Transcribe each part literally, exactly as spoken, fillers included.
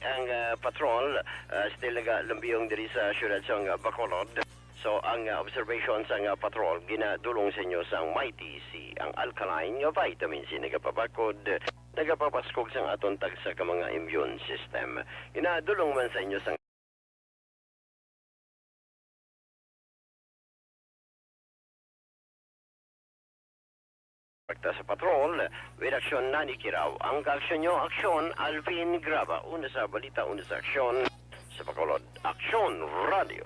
Ang, ah, patrol, ah, still nagalambiyong diri sa siyudad sang, ah, Bacolod. So, ang, ah, observation sang, ah, patrol ginadulong sa inyo sang Mighty C, ang alkaline nga vitamin C nagapabakod, nagapapaskog sang aton tagsa ka mga immune system. Ginadulong man sa inyo sang Pakta sa patrol, with aksyon Nani Kiraw. Ang kaaksyon nyo, aksyon Alvin Graba. Una sa balita, una sa aksyon. Sa Bacolod, Aksyon Radio.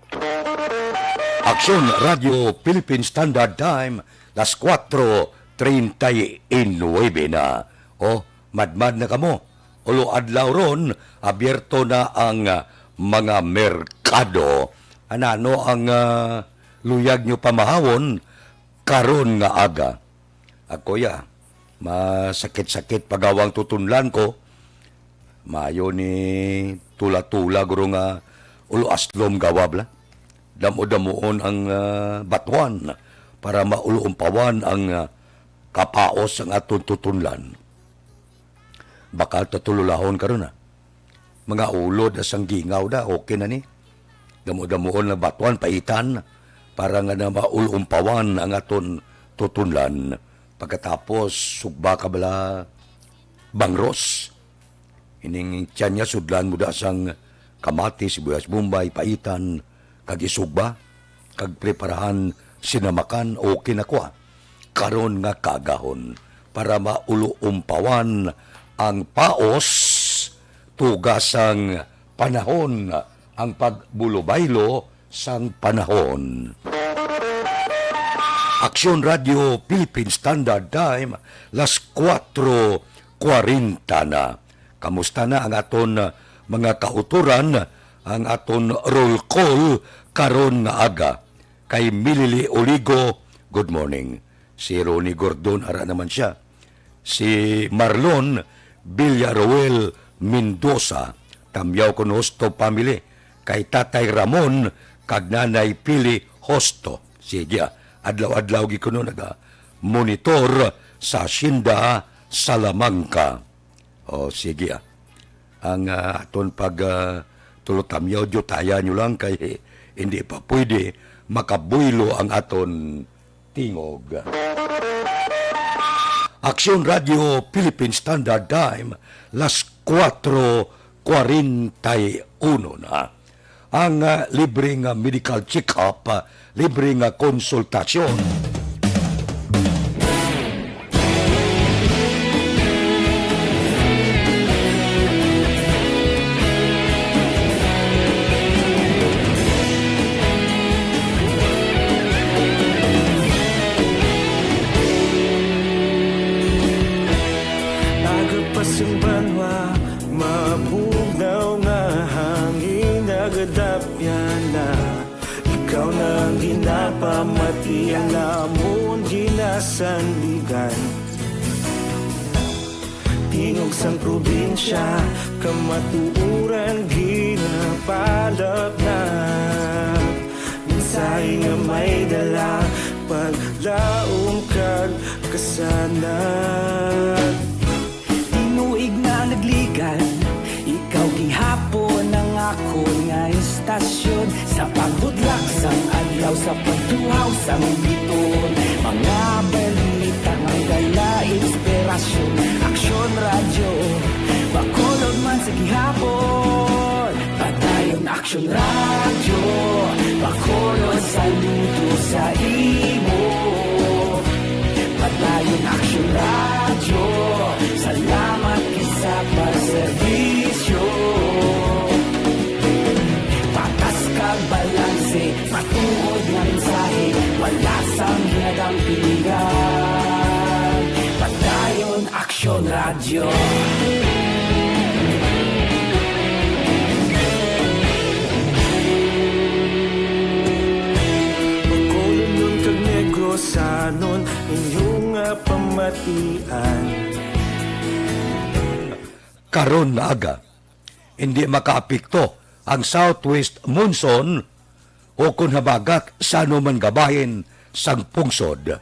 Aksyon Radio Philippine Standard Time, las cuatro treinta y nueve na. O, madmad na kamo. Ulo adlaw ron, abierto na ang, ah, mga merkado. Anano ang, ah, luyag nyo pamahawon karon nga aga? Ako ya, masakit-sakit pagawang tutunlan ko. Mayo ni tula-tula guro nga ulo aslom gawab la. Damo-damuon ang, ah, batuan para maulumpawan ang, ah, kapaos ang aton tutunlan. Bakal ta tululahon karon, ah. Mga ulod sang gingaw da, okay na ni. Damo-damuon na batuan, paitan, para nga na maulumpawan ang aton tutunlan. Pagkatapos, sugba ka bala bangros. Ining tiyan niya, sudlan mo da sang kamatis, sibuyas Bombay, paitan, kag isugba, kag preparahan sinamakan o kinakwa. Karon nga kagahon, para mauluumpawan ang paos, tuga sang panahon, ang pagbulubaylo sang panahon. Aksyon Radio Philippine Standard Time, las kuwatro kwarenta na. Kamusta na ang aton, ah, mga kautoran, ang aton roll call karon nga aga? Kay Milili Oligo, good morning. Si Ronnie Gordon, ara naman siya. Si Marlon Villaruel Mendoza, Tamyaw kon Hosto family, kay Tatay Ramon kag Nanay Pili Hosto. Sige, ah, adlaw-adlaw gid kuno naga-monitor sa Hacienda Salamanca. O, sige, ah. Ang, ah, aton pag, ah, tulotamyaw, diutaya nyo lang kay hindi pa pwede makabuylo ang aton tingog. Aksyon Radio Philippine Standard Time, las kuwatro kwarenta y uno na. Ang, ah, libre nga medical check-up, ah, libre nga konsultasyon. Aga pa sing banwa, mabugnaw nga hangin nagadapyan na. Ikaw na ang ginapamati, ang amon ginasandigan. Tingog sang probinsya, kamatuoran ginapalapnap. Mensahe nga may dala, paglaom kag kasanag. Tinuig na nagligan, ikaw gihapon ang akon nga istasyon. Sa pagbudlak sang adlaw, sa pagtuhaw sang biton, mga balita nga dala inspirasyon. Aksyon Radyo, Bacolod man sa gihapon. Padayon Aksyon Radyo, Bacolod, saludo sa imo. Padayon Aksyon Radyo, salamat gid sa pagserbisyo. Patas kag balanse, matuod nga mensahe, wala sang ginadampingan. Padayon Aksyon Radyo. Bacolodnon kag Negrosanon, inyo nga pamatian. Karon nga aga, hindi makaapekto ang southwest monsoon o kon habagat sa anuman nga bahin sang pungsod.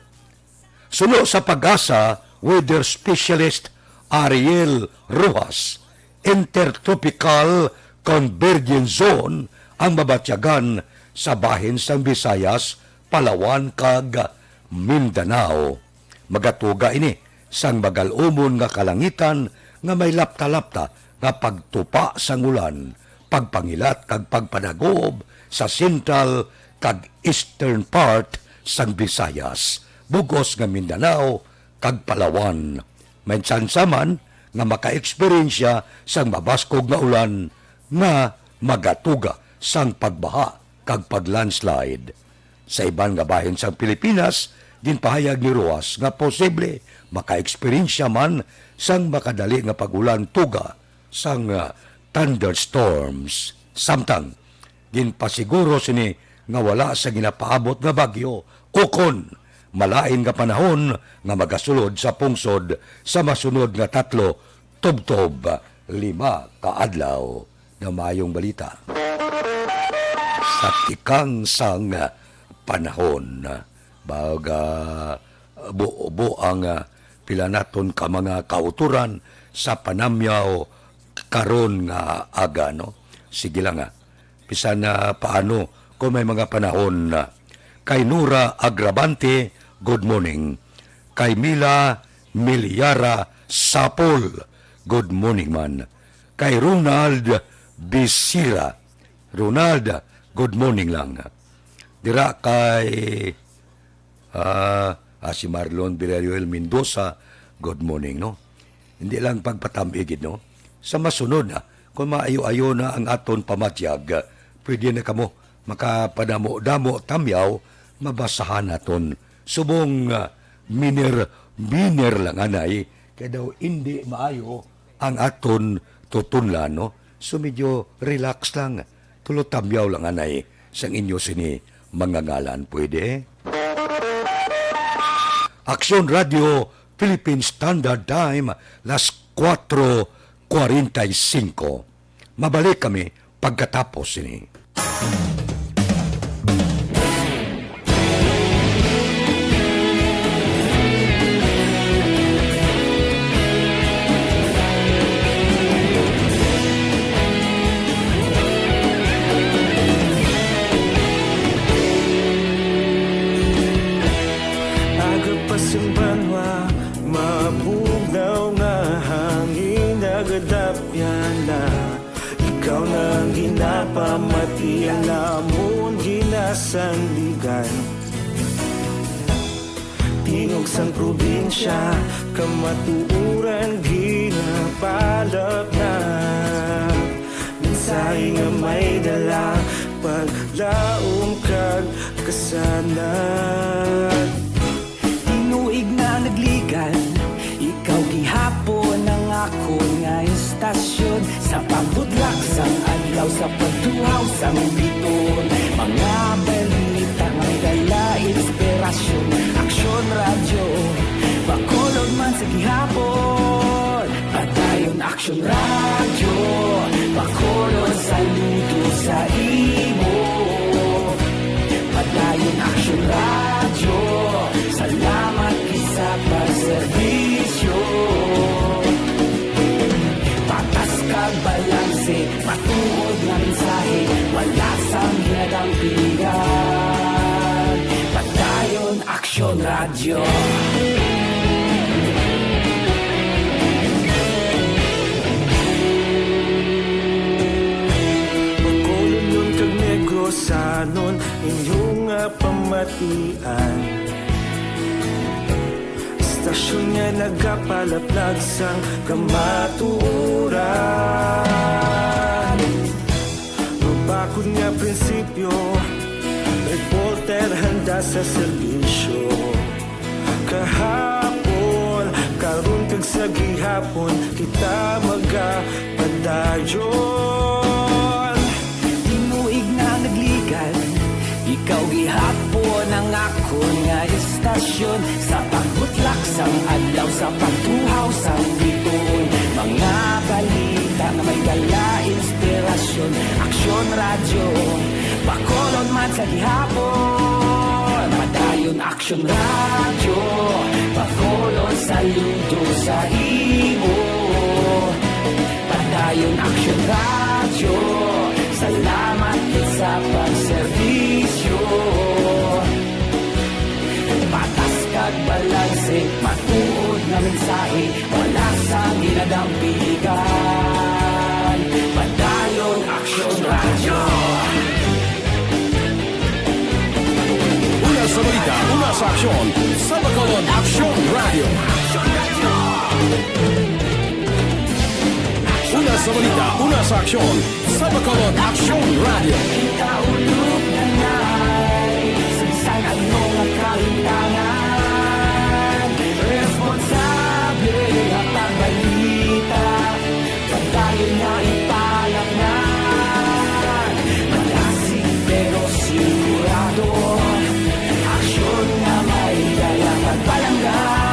Suno sa PAGASA weather specialist Ariel Rojas, Intertropical Convergence Zone ang mabatyagan sa bahin sang Visayas, Palawan, kag Mindanao. Magatuga ini sang magal-umon nga kalangitan nga may lapta-lapta nga pagtupa sang ulan, pagpangilat kag pagpanagob sa central kag eastern part sang Visayas, bug-os nga Mindanao, kag Palawan. May tsansa man nga makaeksperyensya sang mabaskog nga ulan nga magatuga sang pagbaha kag pag-landslide. Sa iban nga bahin sang Pilipinas, ginpahayag ni Rojas nga posible makaeksperyensya man sang makadali nga pag-ulan tuga sang, ah, thunderstorms. Samtang, ginpasiguro sini nga wala sa ginapaabot nga bagyo ukon malain nga panahon nga magasulod sa pungsod sa masunod nga tatlo tubtob lima ka adlaw. Nga maayong balita sa tikang sang panahon. Baga, buo-buo ang, ah, pila naton ka mga kautoran sa panamyaw karon nga aga, no? Sige lang, ah. Bisan na paano, kung may mga panahon na. Kay Nora Agravante, good morning. Kay Mila Miliara Sapol, good morning man. Kay Ronald Bisira, Ronald, good morning lang. Dira kay, ah, ah, si Marlon Villarreal Mendoza, good morning, no? Hindi lang pagpatam-i gid, no? Sa masunod, ah, kung maayo-ayo na ang aton pamatyag, ah, pwede na kamo makapadamo-damo tamyaw, mabasahan naton. Subong, ah, miner, miner lang anay, kay daw indi maayo ang aton tutunlan, no? So, medyo relax lang. Tulo tamyaw lang anay sang inyo sini mga ngalan. Pwede? Aksyon Radio, Philippine Standard Time, las cuatro cuarenta y cinco. Mabalik kami pagkatapos sini. Aga pa sing banwa, mabugnaw nga hangin nagadapyan na. Ikaw na ang ginapamati, ang amon ginasandigan. Tingog sang probinsya, kamatuoran ginapalap na. Mensahe nga may dala, paglaom kag kasanag. Tinuig na nagligan, ikaw gihapon ang akon nga istasyon. Sa pagbudlak sang adlaw, sa pagtuhaw sang biton, mga balita nga may dala inspirasyon. Aksyon Radyo, Bacolod man sa gihapon. Padayon Aksyon Radyo, Bacolod, saludo sa imo. Padayon Aksyon Radyo, salamat gid sa pagserbisyo. Patas kag balanse, matuod nga mensahe, wala sang ginadampigan. Padayon Aksyon Radyo. Bacolod kag Negros, sanon inyo nga pamatian. Istasyon nga nagapalaplag sang kamatuoran. Mabakod nga prinsipyo, reporter handa sa serbisyo. Kahapon, karon kag sa gihapon, kita magapadayon. Tinuig na nagligan, ikaw gihapon ang akon nga istasyon. Sa pagbutlak sang adlaw, sa pagtuhaw sang bituon, mga balita nga may dala inspirasyon. Aksyon Radyo, Bacolod man sa gihapon. Padayon Aksyon Radyo, Bacolod, saludo sa imo. Padayon Radyo, salamat gid sa pagserbisyo. Patas kag balanse, matuod nga mensahe, wala sang ginadampigan. Padayon Aksyon Radyo. Una sa balita, una sa aksyon, sa Bacolod Aksyon Radyo. Una sa balita, una sa aksyon, sa Bacolod Aksyon Radyo. Kita ulog na nai, sa bisan ano nga kahintangan, responsable nga pagbalita, padayon nga ipalatngan. Malasig pero sigurado, aksyon nga may dala pagpalangga.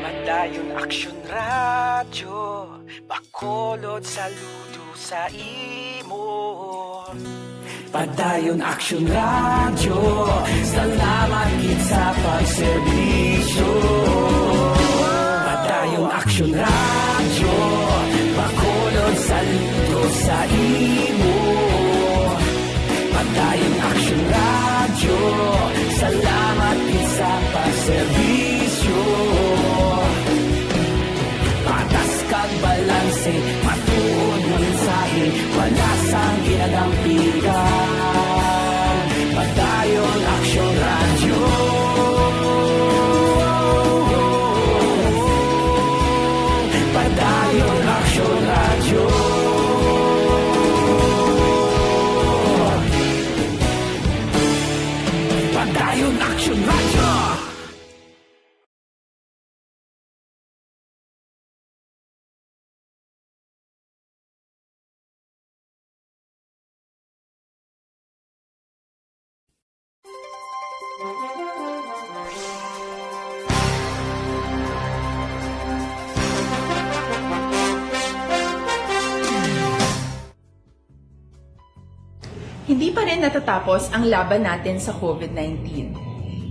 Padayon Aksyon Radyo, Bacolod, saludo sa imo. Padayon Aksyon Radyo, salamat gid sa pagserbisyo. Padayon Aksyon Radyo, Bacolod, saludo sa imo. Padayon Aksyon Radyo, salamat gid sa pagserbisyo. Patas kag balanse, matuod nga mensahe, wala sang ginadampigan. Padayon Aksyon Radyo. Padayon Aksyon Radyo. Padayon Aksyon Radyo. Hindi pa rin natatapos ang laban natin sa COVID nineteen.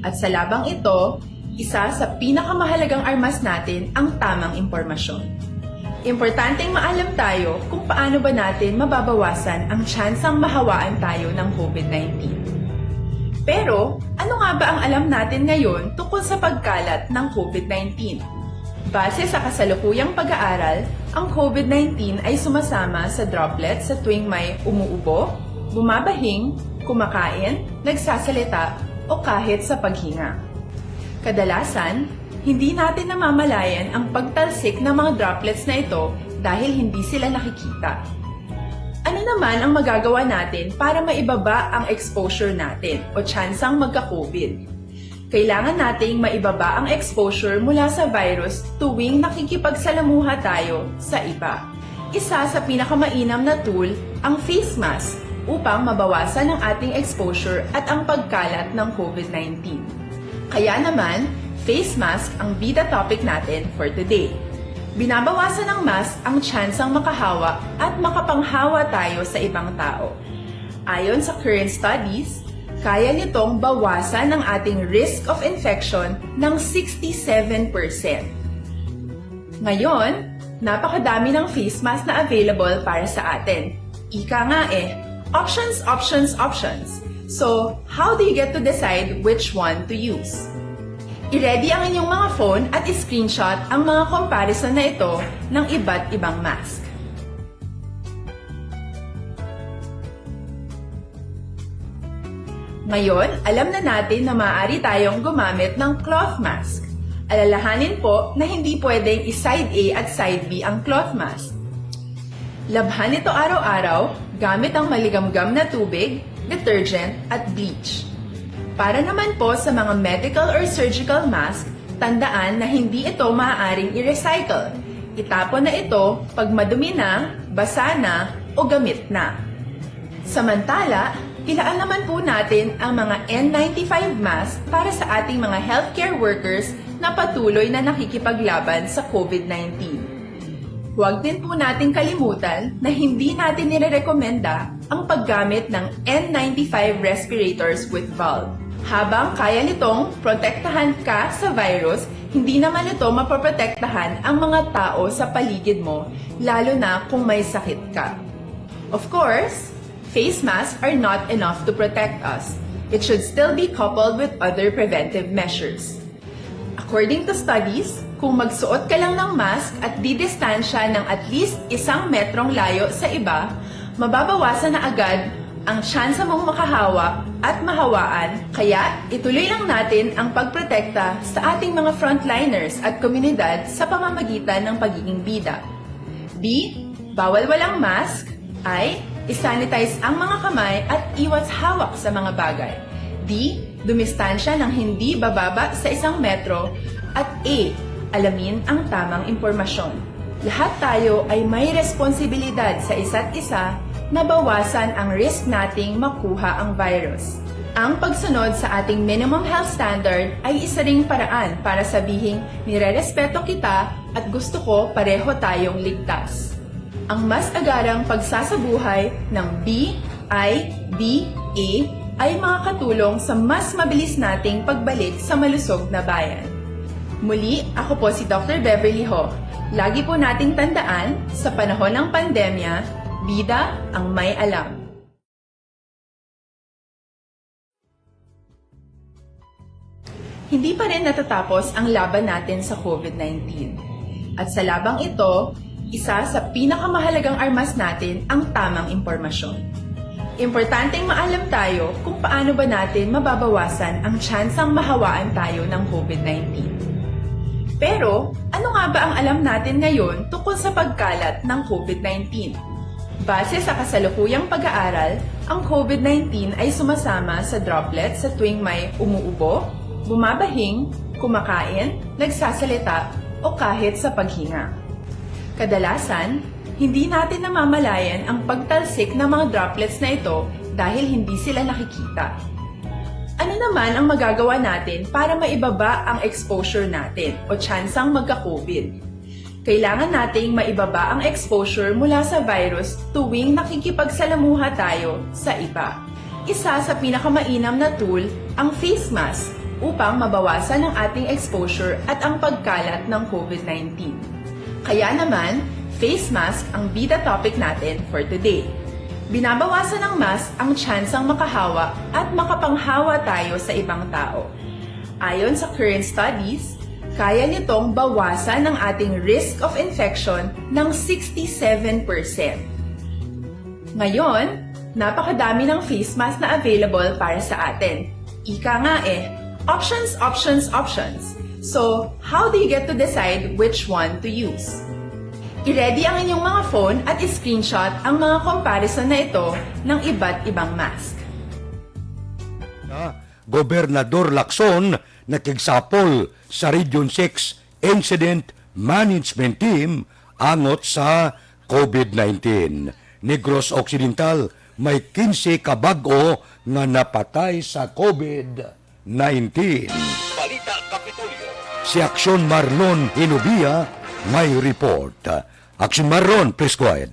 At sa labang ito, isa sa pinakamahalagang armas natin ang tamang impormasyon. Importanteng maalam tayo kung paano ba natin mababawasan ang tsansang mahawaan tayo ng COVID nineteen. Pero, ano nga ba ang alam natin ngayon tungkol sa pagkalat ng COVID nineteen? Base sa kasalukuyang pag-aaral, ang COVID nineteen ay sumasama sa droplet sa tuwing may umuubo, bumabahing, kumakain, nagsasalita, o kahit sa paghinga. Kadalasan, hindi natin namamalayan ang pagtalsik ng mga droplets na ito dahil hindi sila nakikita. Ano naman ang magagawa natin para maibaba ang exposure natin o tsansang magka-COVID? Kailangan nating maibaba ang exposure mula sa virus tuwing nakikipagsalamuha tayo sa iba. Isa sa pinakamainam na tool ang face mask upang mabawasan ang ating exposure at ang pagkalat ng COVID nineteen. Kaya naman, face mask ang bida topic natin for today. Binabawasan ng mask ang tsansang makahawa at makapanghawa tayo sa ibang tao. Ayon sa current studies, kaya nitong bawasan ang ating risk of infection ng sixty-seven percent. Ngayon, napakadami ng face mask na available para sa atin. Ika nga eh, options, options, options. So, how do you get to decide which one to use? I-ready ang inyong mga phone at i-screenshot ang mga comparison na ito ng iba't ibang mask. Ngayon, alam na natin na maaari tayong gumamit ng cloth mask. Alalahanin po na hindi pwedeng i-side A at side B ang cloth mask. Labhan ito araw-araw gamit ang maligamgam na tubig, detergent, at bleach. Para naman po sa mga medical or surgical mask, tandaan na hindi ito maaaring i-recycle. Itapon na ito pag madumi na, basa na, o gamit na. Samantala, ilaan naman po natin ang mga N ninety-five mask para sa ating mga healthcare workers na patuloy na nakikipaglaban sa COVID nineteen. Huwag din po nating kalimutan na hindi natin nirerekomenda ang paggamit ng N ninety-five respirators with valve. Habang kaya nitong protektahan ka sa virus, hindi naman ito mapoprotektahan ang mga tao sa paligid mo, lalo na kung may sakit ka. Of course, face masks are not enough to protect us. It should still be coupled with other preventive measures. According to studies, kung magsuot ka lang ng mask at didistansya ng at least isang metrong layo sa iba, mababawasan na agad ang tsansa mong makahawa at mahawaan, kaya ituloy lang natin ang pagprotekta sa ating mga frontliners at komunidad sa pamamagitan ng pagiging bida. B, bawal walang mask. I, isanitize ang mga kamay at iwas hawak sa mga bagay. D, dumistansya ng hindi bababa sa isang metro. At E, alamin ang tamang impormasyon. Lahat tayo ay may responsibilidad sa isa't isa na bawasan ang risk nating makuha ang virus. Ang pagsunod sa ating minimum health standard ay isa ring paraan para sabihing nirerespeto kita at gusto ko pareho tayong ligtas. Ang mas agarang pagsasabuhay ng B I B A ay makakatulong sa mas mabilis nating pagbalik sa malusog na bayan. Muli, ako po si Doctor Beverly Ho. Lagi po nating tandaan, sa panahon ng pandemya, bida ang may alam. Hindi pa rin natatapos ang laban natin sa COVID nineteen. At sa labang ito, isa sa pinakamahalagang armas natin ang tamang impormasyon. Importanteng maalam tayo kung paano ba natin mababawasan ang tsansang mahawaan tayo ng COVID nineteen. Pero, ano nga ba ang alam natin ngayon tungkol sa pagkalat ng COVID nineteen? Base sa kasalukuyang pag-aaral, ang COVID nineteen ay sumasama sa droplets sa tuwing may umuubo, bumabahing, kumakain, nagsasalita, o kahit sa paghinga. Kadalasan, hindi natin namamalayan ang pagtalsik ng mga droplets na ito dahil hindi sila nakikita. Ano naman ang magagawa natin para maibaba ang exposure natin o tsansang magka-COVID? Kailangan nating maibaba ang exposure mula sa virus tuwing nakikipagsalamuha tayo sa iba. Isa sa pinakamainam na tool ang face mask upang mabawasan ang ating exposure at ang pagkalat ng COVID nineteen. Kaya naman, face mask ang bida topic natin for today. Binabawasan ng mask ang tsansang makahawa at makapanghawa tayo sa ibang tao. Ayon sa current studies, kaya nitong bawasan ang ating risk of infection ng sixty-seven percent. Ngayon, napakadami ng face mask na available para sa atin. Ika nga eh, options, options, options. So, how do you get to decide which one to use? I-ready ang inyong mga phone at i-screenshot ang mga comparison na ito ng iba't ibang mask. Ah, Gobernador Lacson nakigsapol sa Region six Incident Management Team angot sa COVID nineteen. Negros Occidental, may quince ka bag-o nga napatay sa COVID nineteen. Balita Kapitolyo. Si Aksyon Marlon Hinubia may report. Aksyon Marlon, please go ahead.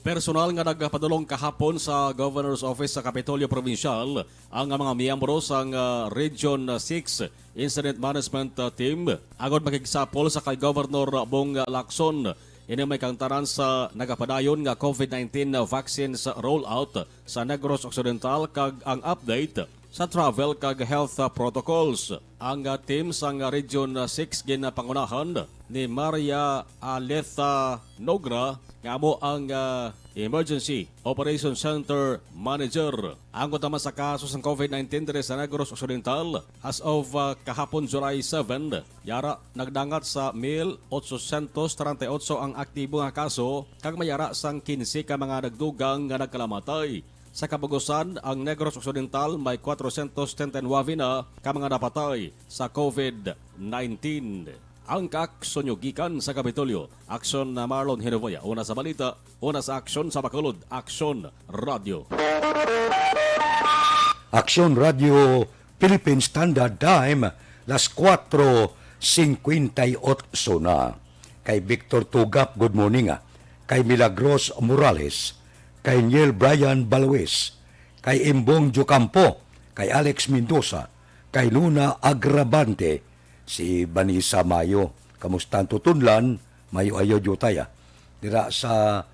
Personal nga nagpadulong kahapon sa Governor's Office sa Kapitolyo Provincial ang mga miyembro sang, ah, Region six Incident Management, ah, Team agod makigsapol sa kay Governor Bong Lacson. Ini may kaangtanan sa nagapadayon nga COVID nineteen vaccines rollout sa Negros Occidental kag ang update sa travel kag health, ah, protocols. Ang, ah, team sang, ah, Region, ah, six ginapangunahan ni Maria Aletha Nogra nga amo ang, ah, Emergency Operation Center Manager. Ang naman sa kaso sang COVID nineteen diri sa Negros Occidental, as of, ah, kahapon, July seven, yara nagdangat sa mil otsosyentos treinta y ocho ang aktibo nga kaso kag may yara sang quince ka mga nagdugang nga nagkalamatay. Sa kabugusan, ang Negros Occidental may kwatrosyentos setenta y nuebe na ka mga napatay sa COVID nineteen. Ang kaaksyon nyo gikan sa Kapitolyo, Aksyon na Marlon Hinovoya. Una sa balita, una sa aksyon sa Bacolod, Aksyon Radio. Aksyon Radio, Philippine Standard Time, las kuwatro singkwenta y otso na. kay Victor Tugap, good morning, ah. Kay Milagros Morales, kay Niel Brian Baluis, kay Imbong Diocampo, kay Alex Mendoza, kay Luna Agravante, si Vanessa Mayo. Kamusta ang tutunlan? Mayo ayo diutay, ah. Dira sa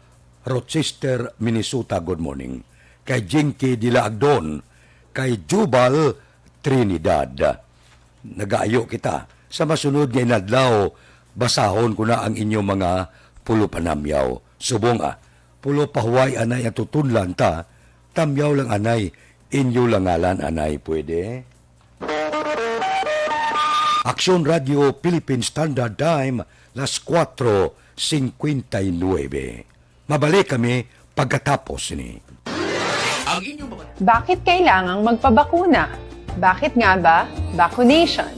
Rochester, Minnesota, good morning. Kay Jinky Dilaagdon, kay Jubal Trinidad. Nagaayo kita. Sa masunod nga inadlaw, basahon ko na ang inyo mga pulo panamyaw. Subong, ah, pulo pahuway anay ang tutunlan ta, tamyaw lang anay, inyo lang ngalan anay, pwede? Aksyon Radio Philippine Standard Time, las cuatro cincuenta y nueve. Mabalik kami pagkatapos ni. Ang inyong mga Bakit kailangang magpabakuna? Bakit nga ba vaccination?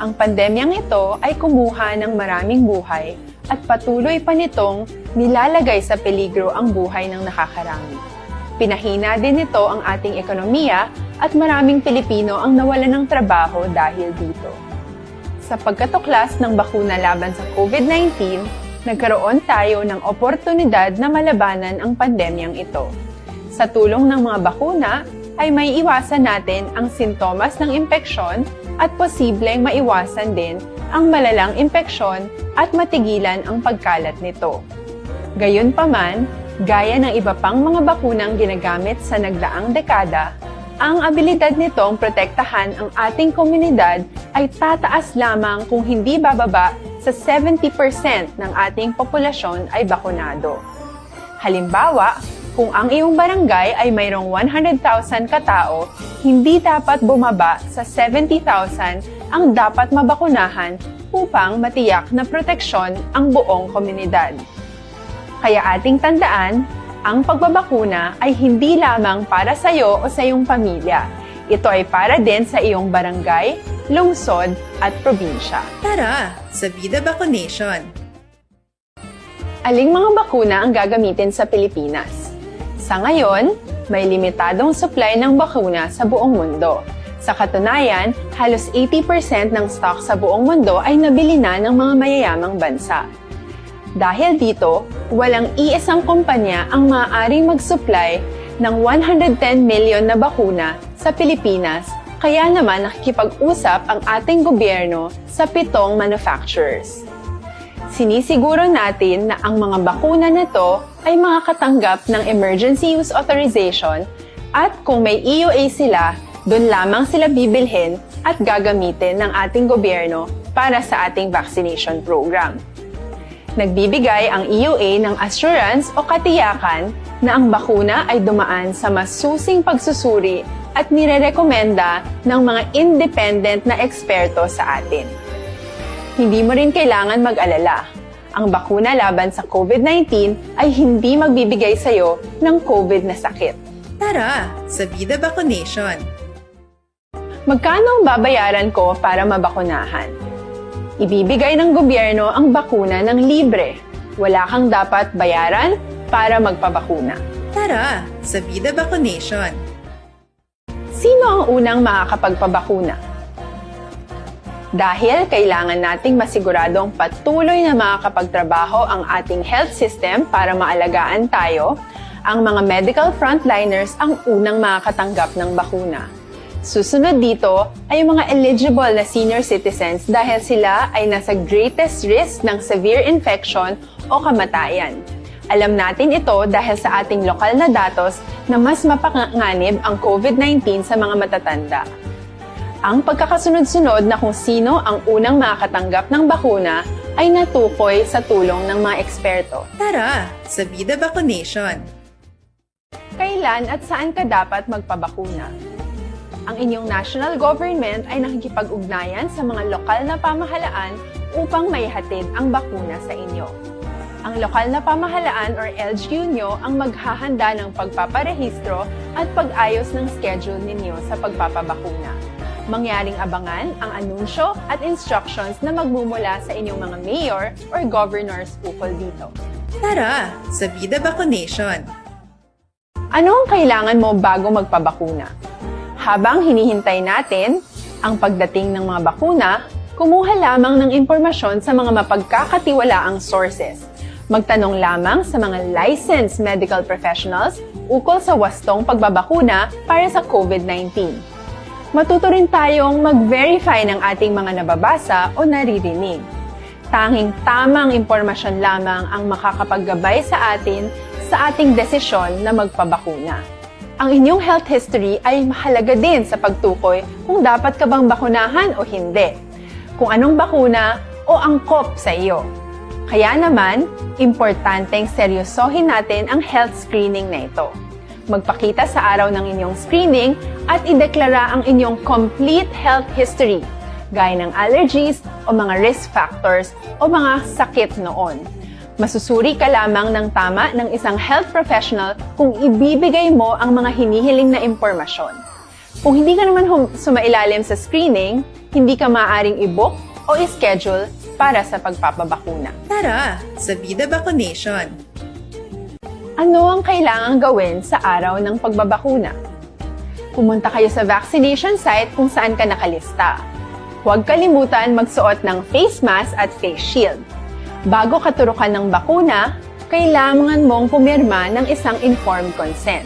Ang pandemyang ito ay kumuha ng maraming buhay at patuloy pa nitong nilalagay sa peligro ang buhay ng nakakarami. Pinahina din nito ang ating ekonomiya at maraming Pilipino ang nawalan ng trabaho dahil dito. Sa pagkatuklas ng bakuna laban sa COVID nineteen, nagkaroon tayo ng oportunidad na malabanan ang pandemyang ito. Sa tulong ng mga bakuna, ay may iwasan natin ang sintomas ng impeksyon at posibleng maiwasan din ang malalang impeksyon at matigilan ang pagkalat nito. Gayunpaman, gaya ng iba pang mga bakunang ginagamit sa nagdaang dekada, ang abilidad nitong protektahan ang ating komunidad ay tataas lamang kung hindi bababa sa seventy percent ng ating populasyon ay bakunado. Halimbawa, kung ang iyong barangay ay mayroong one hundred thousand katao, hindi dapat bumaba sa seventy thousand ang dapat mabakunahan upang matiyak na proteksyon ang buong komunidad. Kaya ating tandaan, ang pagbabakuna ay hindi lamang para sa iyo o sa iyong pamilya. Ito ay para din sa iyong barangay, lungsod, at probinsya. Tara, sa Vida Vaccination! Aling mga bakuna ang gagamitin sa Pilipinas? Sa ngayon, may limitadong supply ng bakuna sa buong mundo. Sa katunayan, halos eighty percent ng stock sa buong mundo ay nabili na ng mga mayayamang bansa. Dahil dito, walang iisang kumpanya ang maaaring mag-supply ng one hundred ten million na bakuna sa Pilipinas, kaya naman nakikipag-usap ang ating gobyerno sa pitong manufacturers. Sinisiguro natin na ang mga bakuna na to ay makakatanggap ng emergency use authorization at kung may E U A sila, doon lamang sila bibilhin at gagamitin ng ating gobyerno para sa ating vaccination program. Nagbibigay ang E U A ng assurance o katiyakan na ang bakuna ay dumaan sa masusing pagsusuri at nirerekomenda ng mga independent na eksperto sa atin. Hindi mo rin kailangan mag-alala. Ang bakuna laban sa COVID nineteen ay hindi magbibigay sa iyo ng COVID na sakit. Tara, sa Vida Vaccination! Magkano ang babayaran ko para mabakunahan? Ibibigay ng gobyerno ang bakuna ng libre. Wala kang dapat bayaran para magpabakuna. Tara, sa Vida Vaccination! Sino ang unang makakapagpabakuna? Dahil kailangan nating masiguradong patuloy na makakapagtrabaho ang ating health system para maalagaan tayo, ang mga medical frontliners ang unang makakatanggap ng bakuna. Susunod dito ay ang mga eligible na senior citizens dahil sila ay nasa greatest risk ng severe infection o kamatayan. Alam natin ito dahil sa ating lokal na datos na mas mapanganib ang COVID nineteen sa mga matatanda. Ang pagkakasunod-sunod na kung sino ang unang makakatanggap ng bakuna ay natukoy sa tulong ng mga eksperto. Tara, sa Vida Vaccination! Kailan at saan ka dapat magpabakuna? Ang inyong national government ay nakikipag-ugnayan sa mga lokal na pamahalaan upang maihatid ang bakuna sa inyo. Ang lokal na pamahalaan or L G U nyo ang maghahanda ng pagpaparehistro at pag-ayos ng schedule ninyo sa pagpapabakuna. Mangyaring abangan ang anunsyo at instructions na magmumula sa inyong mga mayor or governors ukol dito. Tara, sa Vida Vaccination! Ano ang kailangan mo bago magpabakuna? Habang hinihintay natin ang pagdating ng mga bakuna, Kumuha lamang ng impormasyon sa mga mapagkakatiwalaang sources. Magtanong lamang sa mga licensed medical professionals ukol sa wastong pagbabakuna para sa COVID nineteen. Matuto rin tayong mag-verify ng ating mga nababasa o naririnig. Tanging tamang impormasyon lamang ang makakapaggabay sa atin sa ating desisyon na magpabakuna. Ang inyong health history ay mahalaga din sa pagtukoy kung dapat ka bang bakunahan o hindi, kung anong bakuna o angkop sa iyo. Kaya naman, importanteng seryosohin natin ang health screening na ito. Magpakita sa araw ng inyong screening at ideklara ang inyong complete health history, gaya ng allergies o mga risk factors o mga sakit noon. Masusuri ka lamang ng tama ng isang health professional kung ibibigay mo ang mga hinihiling na impormasyon. Kung hindi ka naman hum- sumailalim sa screening, hindi ka maaaring i-book o i-schedule para sa pagpapabakuna. Tara sa Vida Vaccination! Ano ang kailangang gawin sa araw ng pagbabakuna? Pumunta kayo sa vaccination site kung saan ka nakalista. Huwag kalimutan magsuot ng face mask at face shield. Bago katurukan ng bakuna, kailangan mong pumirma ng isang informed consent.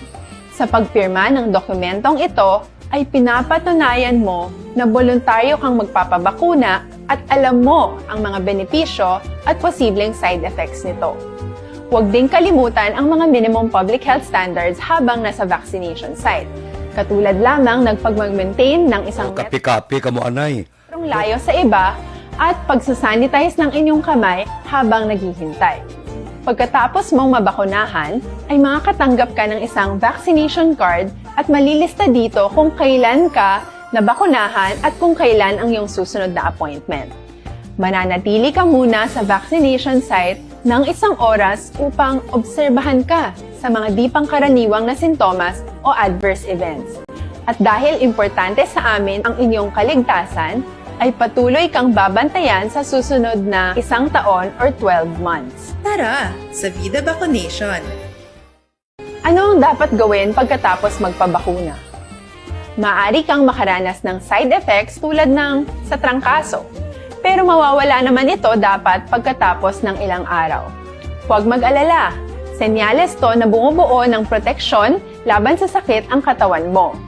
Sa pagpirma ng dokumentong ito, ay pinapatunayan mo na boluntaryo kang magpapabakuna at alam mo ang mga benepisyo at posibleng side effects nito. Huwag ding kalimutan ang mga minimum public health standards habang nasa vaccination site, katulad lamang ng pagmag-maintain ng isang O, kapi-kapi ka mo, anay. Layo sa iba at pagsasanitize ng inyong kamay habang naghihintay. Pagkatapos mong mabakunahan, ay makakatanggap ka ng isang vaccination card at malilista dito kung kailan ka nabakunahan at kung kailan ang iyong susunod na appointment. Mananatili ka muna sa vaccination site ng isang oras upang obserbahan ka sa mga di pangkaraniwang na sintomas o adverse events. At dahil importante sa amin ang inyong kaligtasan, ay patuloy kang babantayan sa susunod na isang taon or twelve months. Tara sa Vida Vaccination! Ano ang dapat gawin pagkatapos magpabakuna? Maaari kang makaranas ng side effects tulad ng sa trangkaso, pero mawawala naman ito dapat pagkatapos ng ilang araw. Huwag mag-alala, senyales to na bumubuo ng proteksyon laban sa sakit ang katawan mo.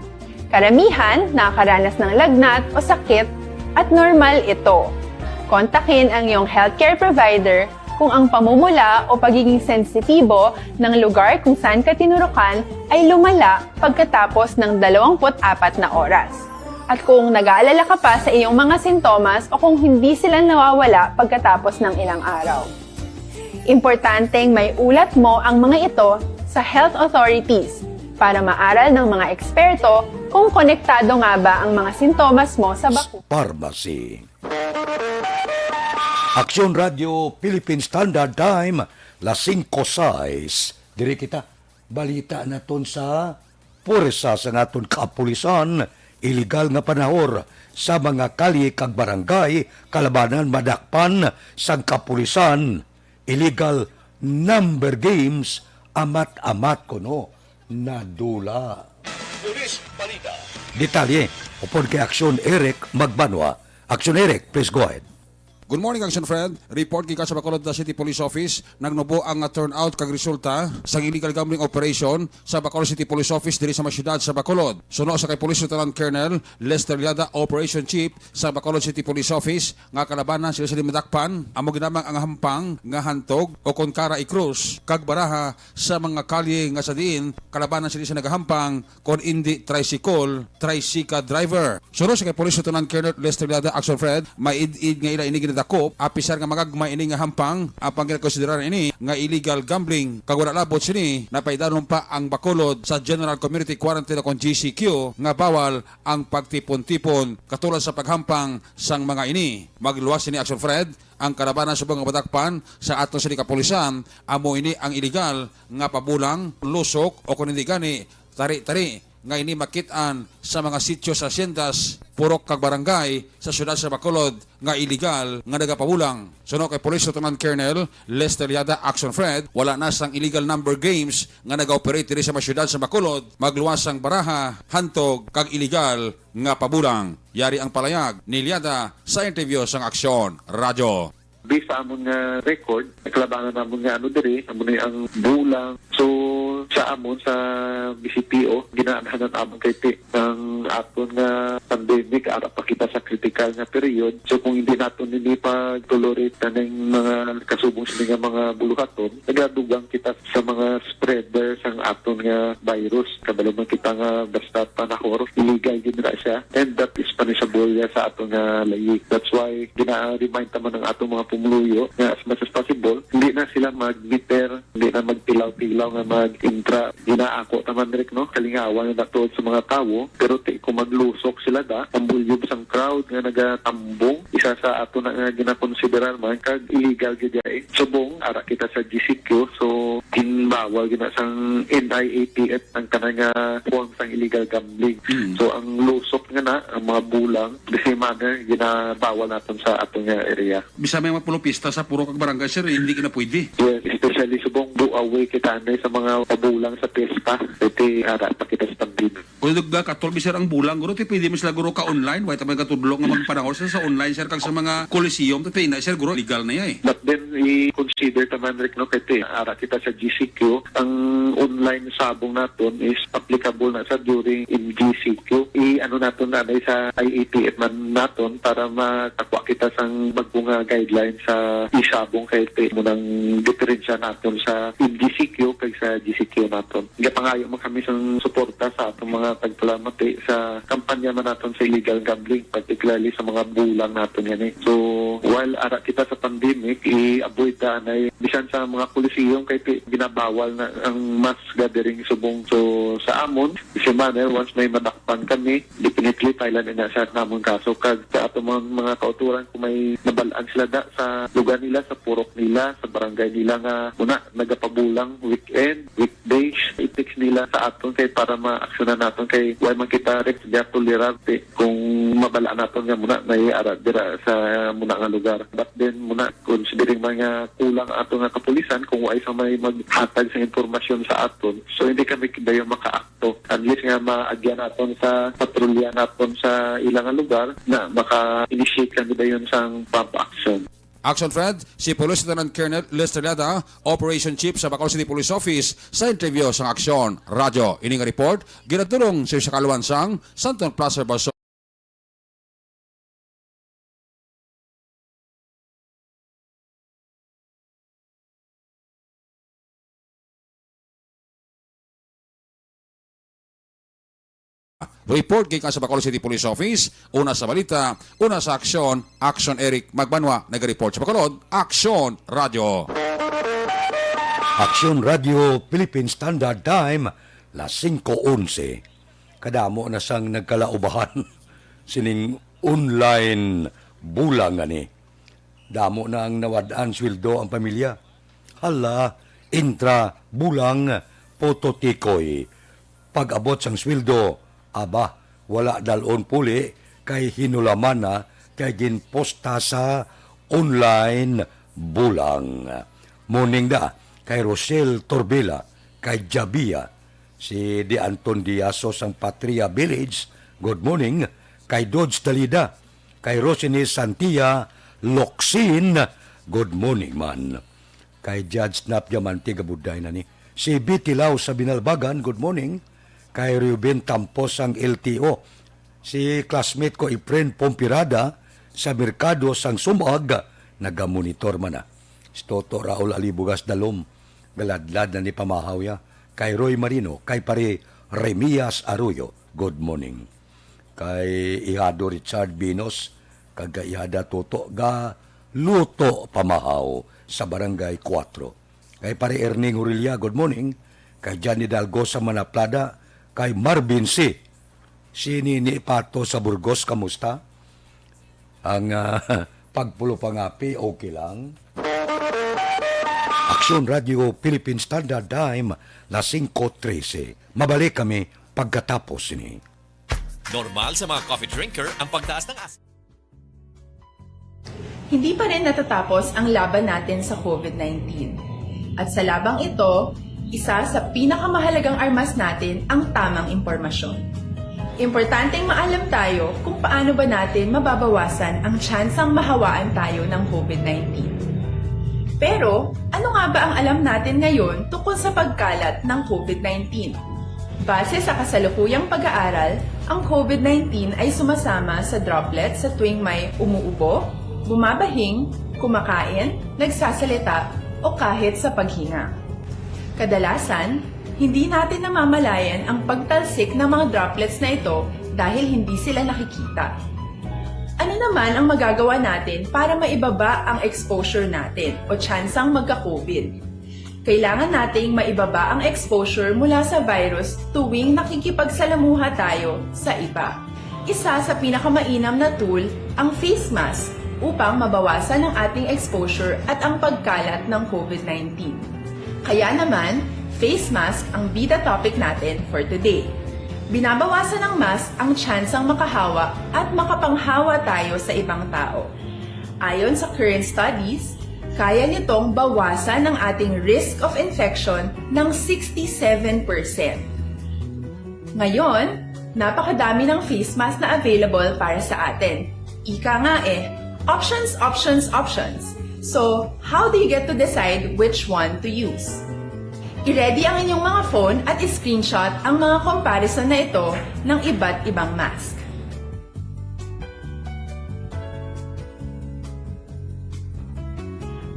Karamihan nakakaranas ng lagnat o sakit at normal ito. Kontakin ang iyong healthcare provider kung ang pamumula o pagiging sensitibo ng lugar kung saan ka tinurukan ay lumala pagkatapos ng dalawampu't apat na oras, at kung nag-aalala ka pa sa iyong mga sintomas o kung hindi sila nawawala pagkatapos ng ilang araw. Importanteng maiulat mo ang mga ito sa health authorities para maaral ng mga eksperto kung konektado nga ba ang mga sintomas mo sa bakuna. Pharmacy. Aksyon Radio Philippine Standard Time, las singko sais. Diri kita, balita naton sa puwersa sa naton kapulisan, iligal nga panahor sa mga kalye kag barangay, kalabanan madakpan sang kapulisan, illegal number games, amat-amat kuno nadula. Police Balita. Detalye upod kay Aksyon Eric Magbanwa. Aksyon Eric, please go ahead. Good morning, Action Friend. Report gikan sa Bacolod City Police Office. Nagnubo ang, ah, turnout kag resulta sa illegal gambling operation sa Bacolod City Police Office diri sa may siyudad sa Bacolod. Suno sa kay Police Lieutenant Colonel Lester Liada, Operation Chief sa Bacolod City Police Office, nga kalabanan sila sa madakpan, amo ginamang ang hampang nga hantog o kon kara i-cross kag baraha sa mga kalye nga sa diin kalabanan sila sa nagahampang kon indi tricycle, tricycle driver. Suno sa kay Police Lieutenant Colonel Lester Lada, Action Fred, may id-id nga ila ini ginadakop, apisar nga magagma ini nga hampang, apang ginakonsiderar ini nga illegal gambling, kag wala labot sini, napaidanon pa ang Bacolod sa General Community Quarantine o kon G C Q nga bawal ang pagtipon-tipon katulad sa paghampang sang mga ini. Magluwas sini, Action Fred, ang kalabanan subong nga madakpan sa aton sini kapulisan, amo ini ang illegal nga pabulang, lusok, o kon hindi gani, tari-tari nga ini makit-an sa mga sitio sa haciendas, purok kag barangay sa siyudad sa Bacolod nga iligal nga nagapabulang. Suno kay Police Lieutenant Colonel Lester Liada, Action Fred, wala na sang illegal number games nga nag-operate diri sa mga siyudad sa Bacolod, magluwas sang baraha, hantog kag iligal nga pabulang. Yari ang palayag ni Liada sa interview sang Aksyon Radyo. Based sa amon nga record, nakalabanan namon nga ano diri, amo ni ang bulang. So, sa amon, sa B C P O, ginaanhanan amon kay ti, ang aton nga pandemic, ara pa kita sa critical nga period. So, kung hindi naton ini pag-tolerate na ning mga kasubong sini nga mga buluhaton, nagadugang kita sa mga spreader sang aton nga virus. Kabalo man kita nga basta panahor, illegal gid na siya. And that is punishable ya sa aton nga layi. That's why gina-remind ta man ang aton mga pumuluyo nga as much as possible, hindi na sila mag-meter, hindi na magtilaw-tilaw nga mag-intra. Ginaako ta man, Rick, no? Kalingawan na tuod sa mga tawo, pero ti, kung maglusok sila da, ang volume sang crowd nga nagatambong, isa sa ato na nga ginakonsiderar man kag illegal gid ya, eh. Subong, ara kita sa G C Q, so, ginbawal gina sang N I A T F ang tanan nga form sang illegal gambling. Mm. So, ang lusok nga na, ang mga bulang, the same manner, ginabawal naton sa aton nga area. Bisan may mga pulopista sa purok kag barangay, sir, hindi ka na pwede. Yes, especially subong do away kita anay sa mga pabulang sa piyesta. Iti ara pa kita sa pandemic. Kung nagkatol, sir, ang bulang, guro, ti pwede man sila, guro, ka-online. Why ta may katudlo nga magpanahon, sir, sa online, sir, kag sa mga coliseum? Ti na, sir, guro, legal na yan, eh. But then, i-consider ta man, Rick, no, kay ti, ara kita sa G C Q, ang online sabong naton is applicable na sa during in G C Q. I-ano naton na, na sa I A T F man naton para makakwa kita sang bagong, ah, guideline sa isabong kay ti mo nang diferensya naton sa in G C Q kag sa G C Q naton. Gapangayo man kami sang suporta sa atong mga tagpalamati sa kampanya man naton sa illegal gambling, particularly sa mga bulang naton yan, eh. So, while ara kita sa pandemic, i-avoid ta anay bisan sa mga coliseum kay ti-, ginabawal na ang mass gathering subong. So, sa amon, si manner, once may madakpan kami, definitely file-an na sa namon kaso. Kag sa ato mga, mga kauturan, kung may nabal-an sila da sa lugar nila, sa purok nila, sa barangay nila nga muna nagapabulang weekend, weekdays, i-text nila sa aton kay para ma-aksyonan naton kay why man kita, Rick, tolerante kung mabal-an naton nga muna may ara dira sa muna nga lugar. But then muna, considering man nga kulang ato nga kapulisan, kung why sa may maghatag sa impormasyon sa aton, so hindi kami dayon maka-act to. At least nga maagyan naton sa patrolya naton sa ilang nga lugar na maka-initiate kami dayon sang prompt action. Action Fred, si Police Lieutenant Colonel Lester Lada, Operation Chief sa Bacolod City Police Office, sa interview sang Aksyon Radyo. Ini nga report, ginatulong sa, sa kaluan sang Santon Plaza, Baso. Report gikan sa Bacolod City Police Office, una sa balita, una sa aksyon, Action Eric Magbanwa, nagareport sa Bacolod, Action Radio. Action Radio Philippine Standard Time, las singko onse. Kadamo na sang nagkalaubahan sining online bulang nga ni. Damo na ang nawad-an sweldo ang pamilya. Hala, intra, bulang, putotikoy. Pag-abot sang sweldo, aba, wala dal-on puli kay hinulaman na kay ginposta sa online bulang. Morning da kay Rosel Torbela, kay Jabia, si Di Anton Diaso sang Patria Village, good morning, kay Dodge Dalida, kay Rosines Santia Loksin, good morning man. Kay Judge Nap Diamante, gabuday na ni. Si Betty Lau sa Binalbagan, good morning. Kay Reuben Tampos sang L T O. Si classmate ko, Efren Pompirada, sa merkado sang Sumag, nagamonitor man na. Si Toto Raul Alibugas Dalom, galadlad na ni pamahaw ya. Kay Roy Marino, kay pare Remias Arroyo, good morning. Kay Ihado Richard Binos, kag kay Ihada Toto ga Luto Pamahaw sa Barangay Cuatro. Kay Pare Erning Hurilla, good morning. Kay Johnny Dalgo sa Manaplada, kay Marvin C. Si Nini Pato sa Burgos, kamusta? Ang, ah, pagpulo pangapi, okay lang? Aksyon Radio Philippine Standard Time, las singko trese. Mabalik kami pagkatapos sini. Normal sa mga coffee drinker ang pagtaas ng asin. Hindi pa rin natatapos ang laban natin sa COVID nineteen. At sa labang ito, isa sa pinakamahalagang armas natin ang tamang impormasyon. Importanteng maalam tayo kung paano ba natin mababawasan ang tsansang mahawaan tayo ng COVID nineteen. Pero, ano nga ba ang alam natin ngayon tungkol sa pagkalat ng COVID nineteen? Base sa kasalukuyang pag-aaral, ang COVID nineteen ay sumasama sa droplets sa tuwing may umuubo, bumabahing, kumakain, nagsasalita, o kahit sa paghinga. Kadalasan, hindi natin namamalayan ang pagtalsik ng mga droplets na ito dahil hindi sila nakikita. Ano naman ang magagawa natin para maibaba ang exposure natin o tsansang magka-COVID? Kailangan nating maibaba ang exposure mula sa virus tuwing nakikipagsalamuha tayo sa iba. Isa sa pinakamainam na tool ang face mask upang mabawasan ang ating exposure at ang pagkalat ng COVID nineteen. Kaya naman, face mask ang bida topic natin for today. Binabawasan ng mask ang tsansang makahawa at makapanghawa tayo sa ibang tao. Ayon sa current studies, kaya nitong bawasan ang ating risk of infection ng sixty-seven percent. Ngayon, napakadami ng face mask na available para sa atin. Ika nga eh, options, options, options. So, how do you get to decide which one to use? I-ready ang inyong mga phone at i-screenshot ang mga comparison na ito ng iba't ibang mask.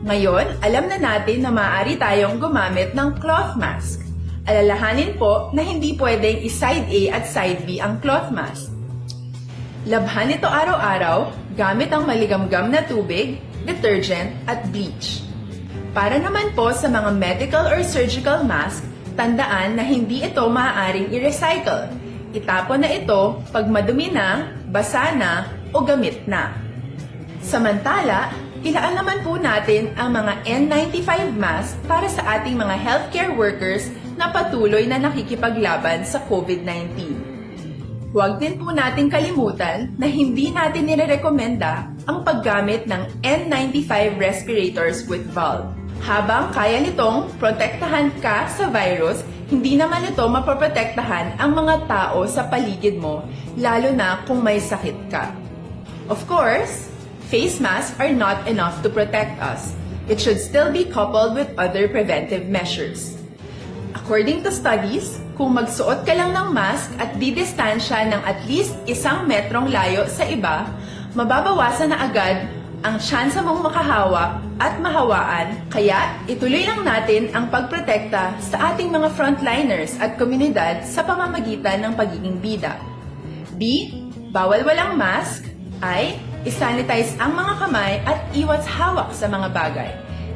Ngayon, alam na natin na maaari tayong gumamit ng cloth mask. Alalahanin po na hindi pwedeng i-side A at side B ang cloth mask. Labhan ito araw-araw gamit ang maligamgam na tubig, detergent, at bleach. Para naman po sa mga medical or surgical mask, tandaan na hindi ito maaaring i-recycle. Itapon na ito pag madumi na, basa na, o gamit na. Samantala, ilaan naman po natin ang mga N ninety-five mask para sa ating mga healthcare workers na patuloy na nakikipaglaban sa COVID nineteen. Huwag din po nating kalimutan na hindi natin nirerekomenda ang paggamit ng N ninety-five respirators with valve. Habang kaya nitong protektahan ka sa virus, hindi naman ito mapoprotektahan ang mga tao sa paligid mo, lalo na kung may sakit ka. Of course, face masks are not enough to protect us. It should still be coupled with other preventive measures. According to studies, kung magsuot ka lang ng mask at didistansya ng at least isang metrong layo sa iba, mababawasan na agad ang tsansa mong makahawa at mahawaan, kaya ituloy lang natin ang pagprotekta sa ating mga frontliners at komunidad sa pamamagitan ng pagiging bida. B, bawal walang mask. I, isanitize ang mga kamay at iwas hawak sa mga bagay.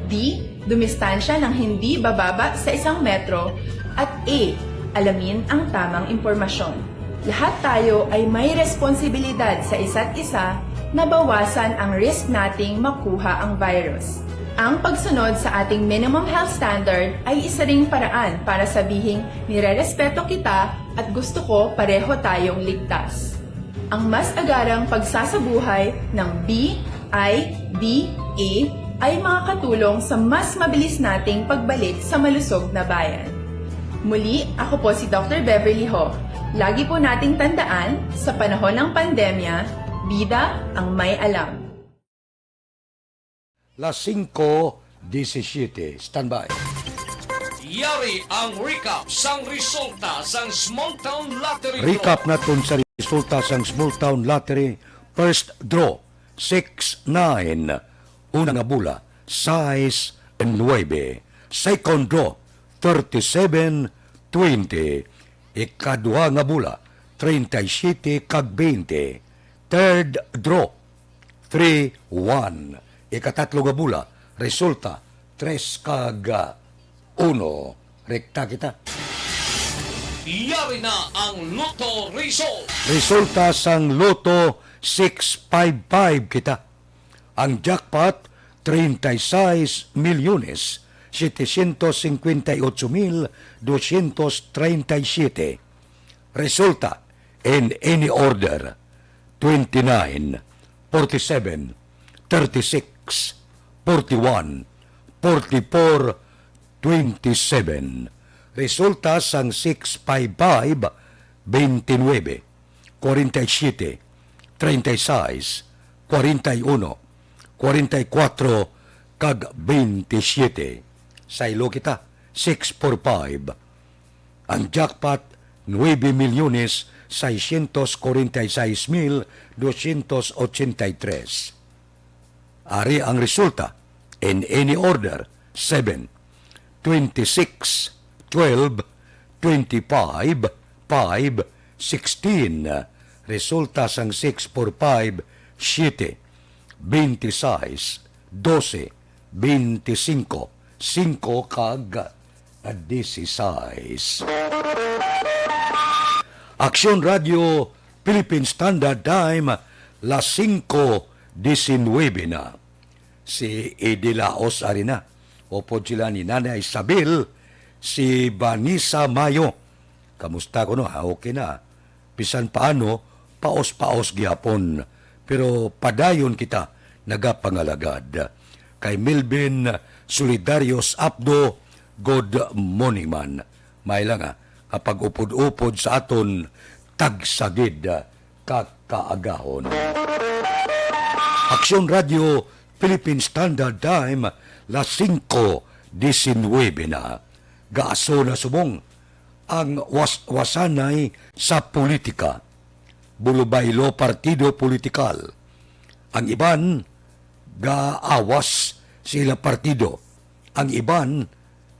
D, dumistansya ng hindi bababa sa isang metro. At E, alamin ang tamang impormasyon. Lahat tayo ay may responsibilidad sa isa't isa na bawasan ang risk nating makuha ang virus. Ang pagsunod sa ating minimum health standard ay isa ring paraan para sabihing nirerespeto kita at gusto ko pareho tayong ligtas. Ang mas agarang pagsasabuhay ng B I D A ay makakatulong sa mas mabilis nating pagbalik sa malusog na bayan. Muli, ako po si Doctor Beverly Ho. Lagi po nating tandaan, sa panahon ng pandemya, bida ang may alam. Las singko disisiyete. Standby. Yari ang recap sang resulta sang Small Town Lottery Draw. Recap naton sa resulta sang Small Town Lottery First Draw, six nine. Una nga bola, sais nuebe. Second Draw, thirty-seven twenty. Ikaduha nga bola, treinta y siete kag veinte. Third Draw, three one. Ikatatlo nga bola, resulta, tres kag, ah, uno. Rekta kita. Yari na ang Lotto Result. Resulta sang Lotto six five five kita. Ang jackpot, treinta y seis milyones, setecientos cincuenta y ocho mil doscientos treinta y siete. Resulta in any order: twenty-nine, forty-seven, thirty-six, forty-one, forty-four, twenty-seven. Resulta sang six five five, twenty-nine, forty-seven, thirty-six, forty-one, forty-four, kag twenty-seven. Saylo kita, six four five. Ang jackpot, nuebe milyones seiscientos cuarenta y seis mil doscientos ochenta y tres. Ari ang resulta, in any order: seven, twenty-six, twelve, twenty-five, five, sixteen. Resulta sang six four five, siete, twenty-six, doce, twenty-cinco, singko, kag dieciséis. Aksyon Radio, Philippine Standard Time, las singko diecinuebe na. Si Eddie Laos ari na. Upod sila ni Nanay Isabel, si Vanessa Mayo. Kamusta kuno, ha? Okay na. Bisan paano, paos-paos gihapon. Pero padayon kita nagapangalagad. Kay Melvin Solidarios Apdo, good morning man. May lang, ah, kapag upod-upod sa aton, tagsa gid, ah, ka kaagahon. Aksyon Radio, Philippine Standard Time, las singko diecinuebe na. Gaaso na subong ang was-, wasanay sa politika. Bulobaylo partido politikal. Ang iban gaawas sa ila partido. Ang iban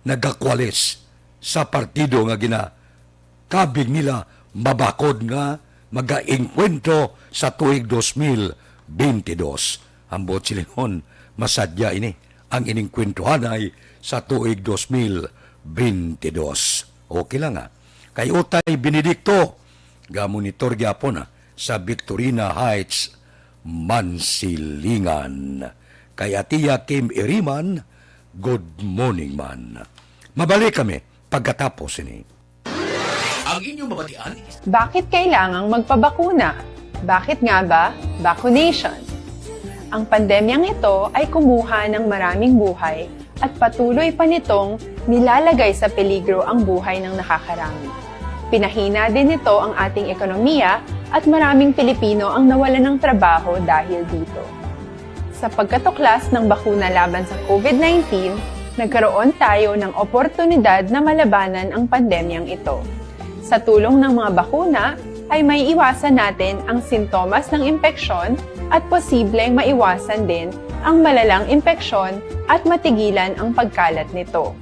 nagakwalis sa partido nga ginakabig nila mabakod nga magaengkwentro sa tuig dos mil bentidós. Ang buot silingon, masadya ini ang inengkwentrohanay sa tuig dos mil bentidós. Okay lang, ha? Kay Utay Benedicto, gamonitor gyapon, ha, sa Victorina Heights, Mansilingan. Kay Atiya Kim Iriman, good morning man. Mabalik kami pagkatapos ini. Ang inyong mabatian. Bakit kailangang magpabakuna? Bakit nga ba vaccination? Ang pandemyang ito ay kumuha ng maraming buhay at patuloy pa nitong nilalagay sa peligro ang buhay ng nakakarami. Pinahina din nito ang ating ekonomiya at maraming Pilipino ang nawalan ng trabaho dahil dito. Sa pagkatuklas ng bakuna laban sa COVID nineteen, nagkaroon tayo ng oportunidad na malabanan ang pandemyang ito. Sa tulong ng mga bakuna, ay maiiwasan natin ang sintomas ng impeksyon at posibleng maiwasan din ang malalang impeksyon at matigilan ang pagkalat nito.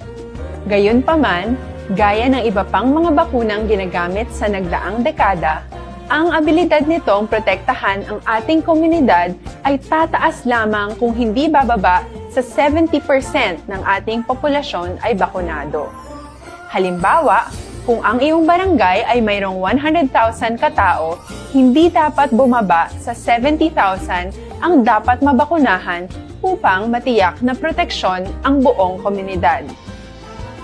Gayunpaman, gaya ng iba pang mga bakunang ginagamit sa nagdaang dekada, ang abilidad nitong protektahan ang ating komunidad ay tataas lamang kung hindi bababa sa seventy percent ng ating populasyon ay bakunado. Halimbawa, kung ang iyong barangay ay mayroong one hundred thousand katao, hindi dapat bumaba sa seventy thousand ang dapat mabakunahan upang matiyak na proteksyon ang buong komunidad.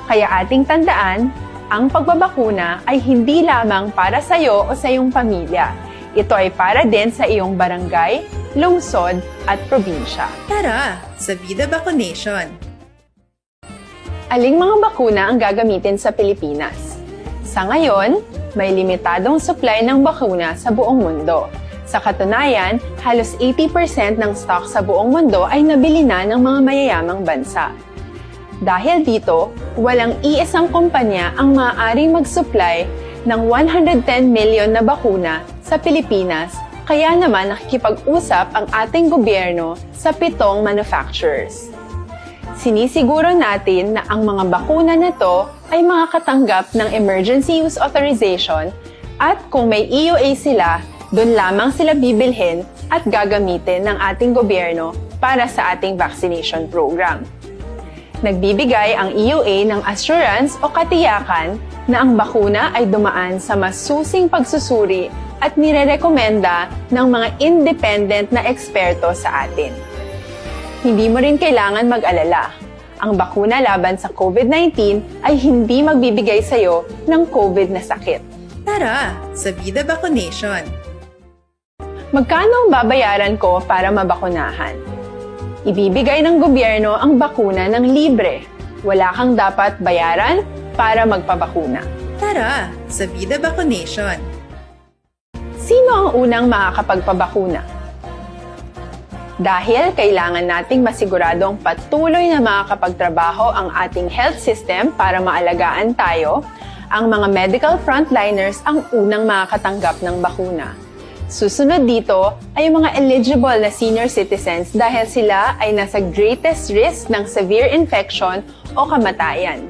Kaya ating tandaan, ang pagbabakuna ay hindi lamang para sa iyo o sa iyong pamilya. Ito ay para din sa iyong barangay, lungsod, at probinsya. Tara sa Vida Vaccination! Aling mga bakuna ang gagamitin sa Pilipinas? Sa ngayon, may limitadong supply ng bakuna sa buong mundo. Sa katunayan, halos eighty percent ng stock sa buong mundo ay nabili na ng mga mayayamang bansa. Dahil dito, walang iisang kumpanya ang maaaring mag-supply ng one hundred ten million na bakuna sa Pilipinas, kaya naman nakikipag-usap ang ating gobyerno sa pitong manufacturers. Sinisiguro natin na ang mga bakuna na to ay makakatanggap ng emergency use authorization at kung may E U A sila, doon lamang sila bibilhin at gagamitin ng ating gobyerno para sa ating vaccination program. Nagbibigay ang E U A ng assurance o katiyakan na ang bakuna ay dumaan sa masusing pagsusuri at nirerekomenda ng mga independent na eksperto sa atin. Hindi mo rin kailangan mag-alala. Ang bakuna laban sa COVID nineteen ay hindi magbibigay sa iyo ng COVID na sakit. Tara sa Vida Bakunation! Magkano ang babayaran ko para mabakunahan? Ibibigay ng gobyerno ang bakuna ng libre. Wala kang dapat bayaran para magpabakuna. Tara sa Vida Bakunation! Sino ang unang makakapagpabakuna? Dahil kailangan nating masiguradong patuloy na makakapagtrabaho ang ating health system para maalagaan tayo, ang mga medical frontliners ang unang makakatanggap ng bakuna. Susunod dito ay ang mga eligible na senior citizens dahil sila ay nasa greatest risk ng severe infection o kamatayan.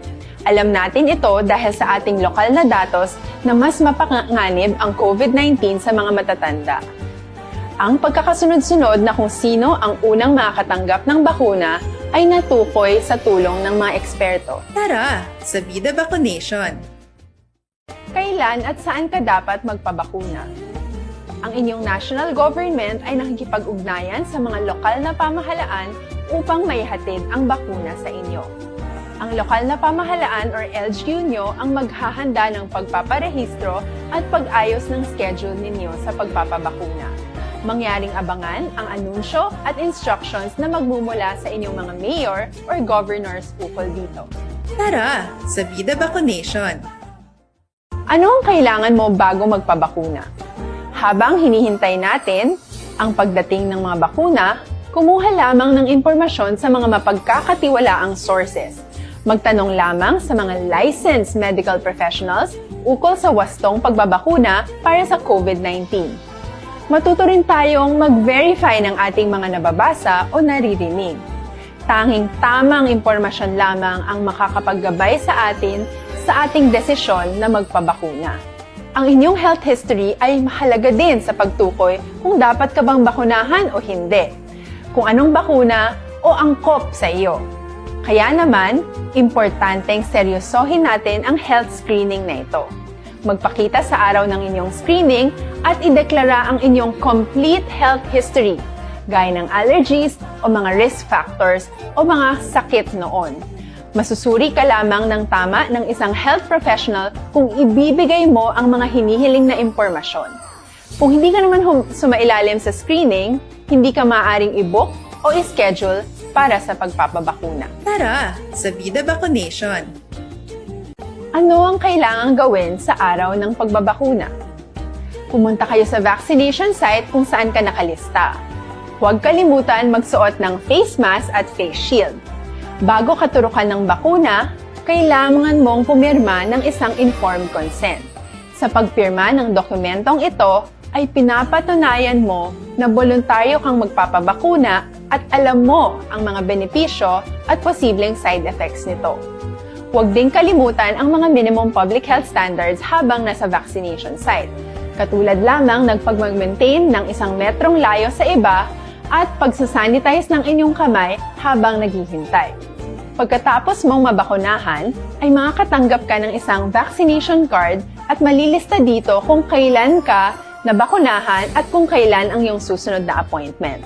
Alam natin ito dahil sa ating lokal na datos na mas mapanganib ang COVID nineteen sa mga matatanda. Ang pagkakasunod-sunod na kung sino ang unang makakatanggap ng bakuna ay natukoy sa tulong ng mga eksperto. Tara sa Vida Bakunation! Kailan at saan ka dapat magpabakuna? Ang inyong national government ay nakikipag-ugnayan sa mga lokal na pamahalaan upang maihatid ang bakuna sa inyo. Ang lokal na pamahalaan or L G U nyo ang maghahanda ng pagpaparehistro at pag-ayos ng schedule ninyo sa pagpapabakuna. Mangyaring abangan ang anunsyo at instructions na magmumula sa inyong mga mayor or governors ukol dito. Tara sa Vida Bakunation! Ano ang kailangan mo bago magpabakuna? Habang hinihintay natin ang pagdating ng mga bakuna, kumuha lamang ng impormasyon sa mga mapagkakatiwalaang sources. Magtanong lamang sa mga licensed medical professionals ukol sa wastong pagbabakuna para sa COVID nineteen. Matuto rin tayong mag-verify ng ating mga nababasa o naririnig. Tanging tamang impormasyon lamang ang makakapaggabay sa atin sa ating desisyon na magpabakuna. Ang inyong health history ay mahalaga din sa pagtukoy kung dapat ka bang bakunahan o hindi, kung anong bakuna o angkop sa iyo. Kaya naman, importanteng seryosohin natin ang health screening na ito. Magpakita sa araw ng inyong screening at ideklara ang inyong complete health history, gaya ng allergies o mga risk factors o mga sakit noon. Masusuri ka lamang ng tama ng isang health professional kung ibibigay mo ang mga hinihiling na impormasyon. Kung hindi ka naman hum- sumailalim sa screening, hindi ka maaaring i-book o i-schedule para sa pagpapabakuna. Tara sa Vida Bakunation! Ano ang kailangang gawin sa araw ng pagbabakuna? Pumunta kayo sa vaccination site kung saan ka nakalista. Huwag kalimutan magsuot ng face mask at face shield. Bago katurukan ng bakuna, kailangan mong pumirma ng isang informed consent. Sa pagpirma ng dokumentong ito, ay pinapatunayan mo na boluntaryo kang magpapabakuna at alam mo ang mga benepisyo at posibleng side effects nito. Huwag ding kalimutan ang mga minimum public health standards habang nasa vaccination site, katulad lamang ng pagmag-maintain ng isang metrong layo sa iba at pagsasanitize ng inyong kamay habang naghihintay. Pagkatapos mong mabakunahan, ay makakatanggap ka ng isang vaccination card at malilista dito kung kailan ka nabakunahan at kung kailan ang iyong susunod na appointment.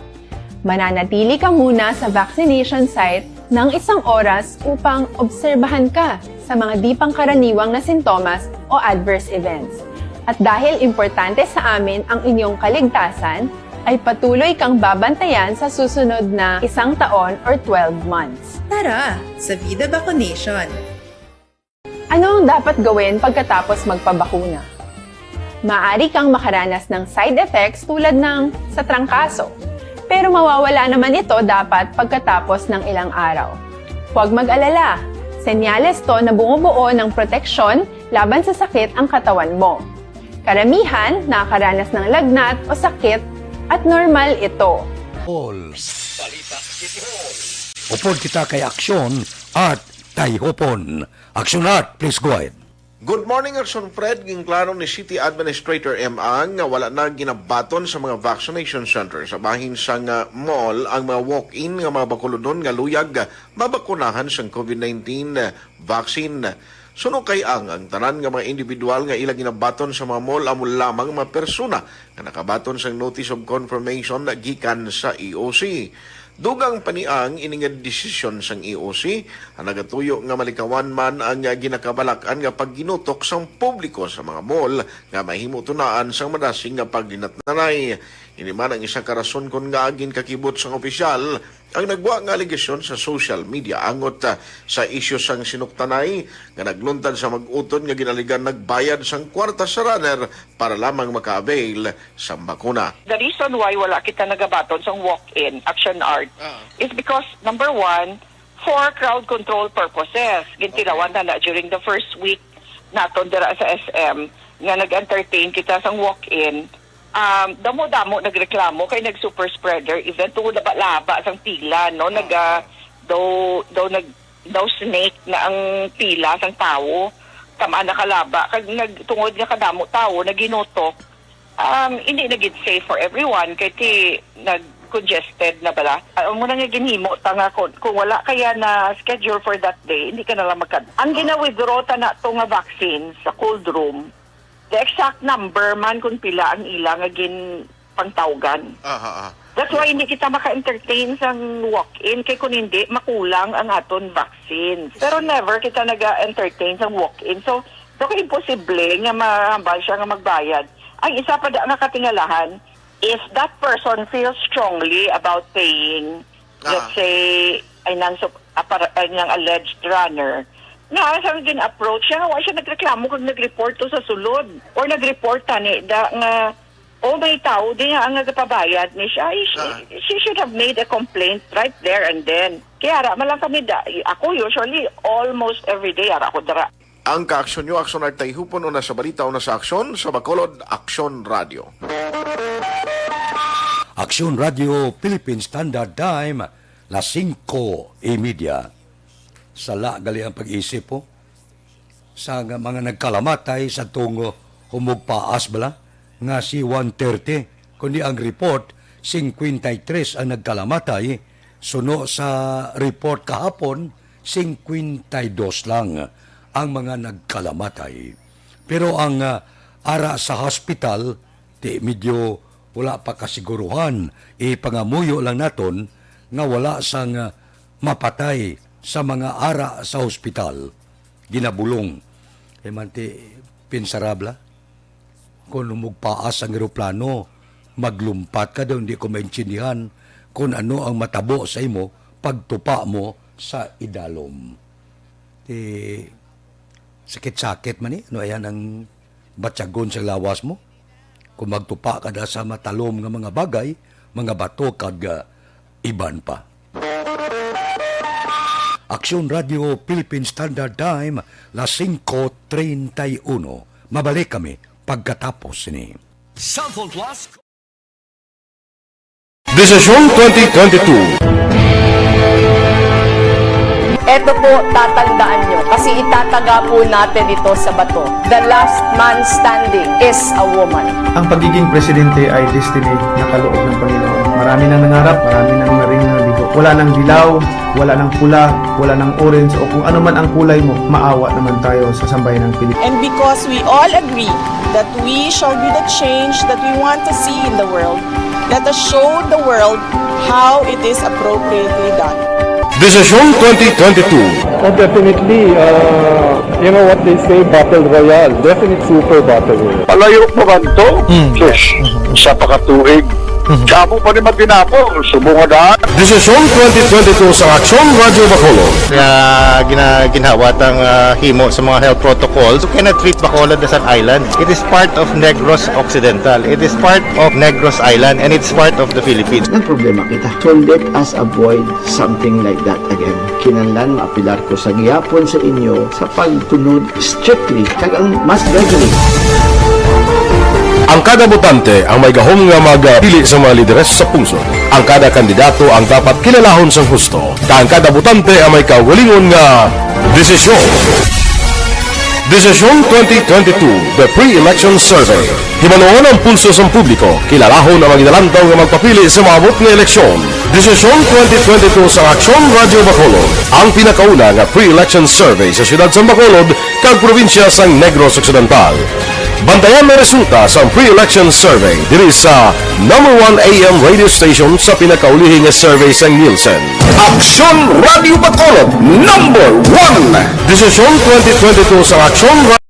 Mananatili ka muna sa vaccination site ng isang oras upang obserbahan ka sa mga di pangkaraniwang na sintomas o adverse events. At dahil importante sa amin ang inyong kaligtasan, ay patuloy kang babantayan sa susunod na isang taon or twelve months. Tara sa Vida Bakunation! Ano ang dapat gawin pagkatapos magpabakuna? Maaari kang makaranas ng side effects tulad ng sa trangkaso, pero mawawala naman ito dapat pagkatapos ng ilang araw. Huwag mag-alala, senyales to na bumubuo ng proteksyon laban sa sakit ang katawan mo. Karamihan nakakaranas ng lagnat o sakit at normal ito. All. Upod kita kay Aksyon, Art, Tayhopon. Aksyon, Art, please go ahead. Good morning, Aksyon Fred. Ginklaro ni City Administrator M. Ang nga wala na ginabaton sa mga vaccination center sa bahin sang mall ang mga walk-in nga mga bakulodon nga luyag mabakunahan sang COVID nineteen vaccine. Suno kay ang, ang tanan nga mga individual nga ila ginabaton sa mga mall amo lamang mga persona nga nakabaton sang notice of confirmation gikan sa E O C. Dugang pa ni ang ini nga desisyon sang E O C, ang nagatuyo nga malikawan man ang ginakabalak-an nga pagginutok sang publiko sa mga mall nga mahimo tunaan sang madasig nga paglinatnanay. Ini man ang isa ka rason kon ngaa ginkakibot sang opisyal ang nagwa nga alegasyon sa social media angot, ah, sa isyu sang sinuktanay nga nagluntad sa mag-utod nga ginaligan nagbayad sang kwarta sa runner para lamang maka-avail sang bakuna. The reason why wala kita nagabaton sang walk-in, Action Art, Ah. is because, number one, for crowd control purposes. Gintilawan Okay. na na during the first week naton dira sa S M nga nag-entertain kita sang walk-in. Um, damo-damo nagreklamo kay nag-super spreader event tungod laba-laba sang pila, no? Nag, ah, Ah. daw, daw nag, daw snake na ang pila sang tawo. Tama nakalaba. Kag nag, tungod nga kadamo tawo, naginutok. Um, hindi na gid safe for everyone kay ti nag-congested na bala. Amo na nga ginhimo ta nga kung, kung wala kaya na schedule for that day, hindi ka na lang magkad-, ang Ah. gina-withdraw ta na to nga vaccine sa cold room, the exact number man kung pila ang ila nga gin pangtawgan. Aha, ah. That's why hindi kita maka-entertain sang walk-in kay kung hindi, makulang ang aton vaccines. Pero never kita naga-entertain sang walk-in. So, so kay imposible nga mahambal siya nga magbayad. Ang isa pa da nga katingalahan, if that person feels strongly about paying, let's Ah. say, ay nang sup-, apar-, ay nang alleged runner, nga sang gin-approach siya, nga wa siya nagreklamo kag nag-report to sa sulod or nag-report tani da nga, "Oh, may tao di nga ang nagapabayad ni siya." Ay, she, Ah. she should have made a complaint right there and then. Kaya ara man lang kami da, ako usually almost every day ara ko dira. Ang kaaksyon nyo, Aksyon Art Tayhupon, una sa balita, una sa aksyon, sa Bacolod, Aksyon Radio. Aksyon Radio, Philippine Standard Time, las singko y media. Sala gali ang pag-isip po sa nga mga nagkalamatay sa tong humugpaas bala nga si one thirty, kundi ang report, cincuenta y tres ang nagkalamatay. Suno sa report kahapon, cincuenta y dos lang ang mga nagkalamatay. Pero ang, ah, ara sa hospital, ti medyo wala pa kasiguruhan. Ipangamuyo lang naton nga wala sang, ah, mapatay sa mga ara sa hospital. Ginabulong. Kay man ti pinsarabla. Kung humugpaas ang eroplano, maglumpat ka daw, hindi ko maintindihan kung ano ang matabo sa imo pagtupa mo sa idalom. Ti, sakit-sakit man eh. Ano ayan ang batyagon sa lawas mo? Kung magtupa ka da sa matalom nga mga bagay, mga bato kag, ah, iban pa. Aksyon Radio Philippine Standard Time, las singko treinta y uno. Mabalik kami pagkatapos ni Cellphone Plus. Desisyon twenty twenty-two. Eto po, tatandaan nyo, kasi itataga po natin ito sa bato. The last man standing is a woman. Ang pagiging presidente ay destiny na kaloob ng Panginoon. Marami nang nangarap, marami nang naring nabigo. Wala nang dilaw, wala nang pula, wala nang orange, o kung ano man ang kulay mo, maawa naman tayo sa sambayanang Pilipino. And because we all agree that we shall be the change that we want to see in the world, let us show the world how it is appropriately done. Desisyon twenty twenty-two. Oh, definitely. Uh, you know what they say, battle royale. Definite super battle royale. Palayo pa man to? Mm. Sus, Mm-hmm. sa pakatuig. Mm-hmm. Damo pa ni matinapo, subong nga daan. Desisyon twenty twenty-two sa Aksyon Radio Bacolod. Nga gina-, ginhawa tang, ah, himo sa mga health protocols. You cannot treat Bacolod as an island. It is part of Negros Occidental. It is part of Negros Island, and it's part of the Philippines. Nagproblema kita. So let us avoid something like that again. Kinahanglan maapelar ko sa gihapon sa inyo sa pagtunod strictly kag ang mas regularly. Ang kada botante ang may gahom nga magpili sa mga lideres sa pungsod. Ang kada kandidato ang dapat kilalahon sang husto, kag ang kada botante ang may kaugalingon nga desisyon. Desisyon twenty twenty-two, The Pre-Election Survey. Hibaluon ang pulso sang publiko, kilalahon ang mga ginalantaw nga magpapili sa maabot nga eleksyon. Desisyon twenty twenty-two sa Aksyon Radio Bacolod, ang pinakauna nga pre-election survey sa siyudad sang Bacolod kag probinsya sang Negros Occidental. Bantayan ang resulta sa pre-election survey diri sa number one A M radio station sa pinakaulihi nga survey sa Nielsen. Aksyon Radio Bacolod, number one. Desisyon twenty twenty-two sa Aksyon Ra-,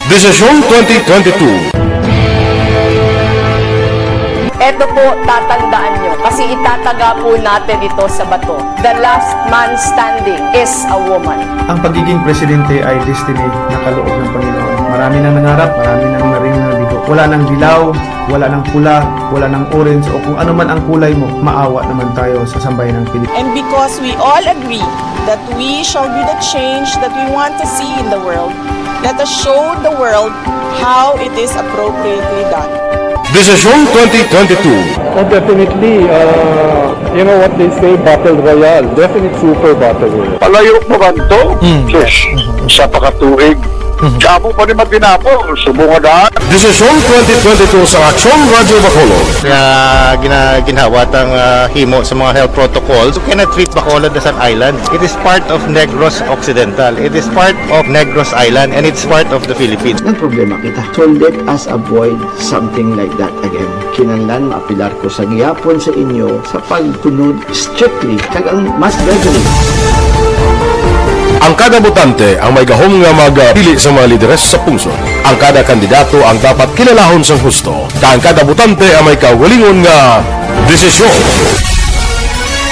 Desisyon twenty twenty-two. Eto po, tatandaan nyo, kasi itataga po natin ito sa bato. The last man standing is a woman. Ang pagiging presidente ay destiny na kaloob ng Panginoon. Marami nang nangarap, marami nang naring nabigo. Wala nang dilaw, wala nang pula, wala nang orange, o kung ano man ang kulay mo, maawa naman tayo sa sambayan ng Pilipinas. And because we all agree that we shall be the change that we want to see in the world, let us show the world how it is appropriately done. Desisyon twenty twenty-two. Oh, definitely, uh, you know what they say, battle royale. Definite super battle royale. Palayo pa man to? Mm. Sus, isa pa ka tuig. Mm. Damo pa ni matinapo, subong nga daan. Desisyon twenty twenty-two sa Aksyon Radyo Bacolod. Nga gina-, ginhawa tang, ah, himo sa mga health protocols. You cannot treat Bacolod as an island. It is part of Negros Occidental. It is part of Negros Island, and it's part of the Philippines. Ang problema kita. So let us avoid something like that again. Kinahanglan maapilar ko sa gihapon sa inyo sa pagsunod strictly kag ang mas gradually. Ang kada botante ang may gahom nga magpili sa mga lideres sa pungsod. Ang kada kandidato ang dapat kilalahon sang husto, kag ang kada botante ang may kaugalingon nga desisyon.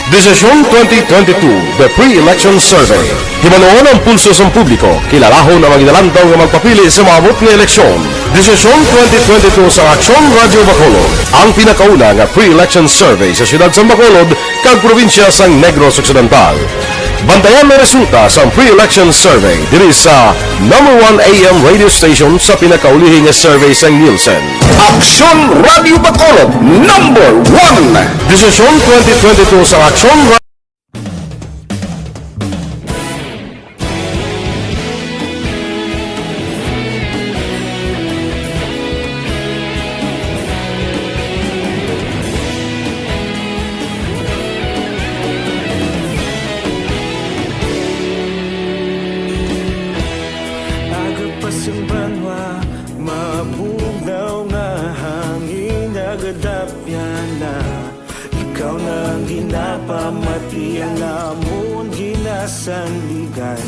Desisyon twenty twenty-two, The Pre-Election Survey. Himanuon ang pulso sang publiko, kilalahon ang mga ginalantaw nga magpapili sa maabot nga eleksyon. Desisyon twenty twenty-two sa Aksyon Radyo Bacolod, ang pinakauna nga pre-election survey sa siyudad sang Bacolod kag probinsya sang Negros Occidental. Bantayan ang resulta sang pre-election survey diri sa number one A M radio station sa pinakaulihi nga survey sang Nielsen. Aksyon Radyo Bacolod, number one. Desisyon twenty twenty-two sa Aksyon Ra- Aga pa sang banwa, mabugnaw nga hangin, nagadapyan na. Ikaw na ang ginapamati, ang amon ginasandigan.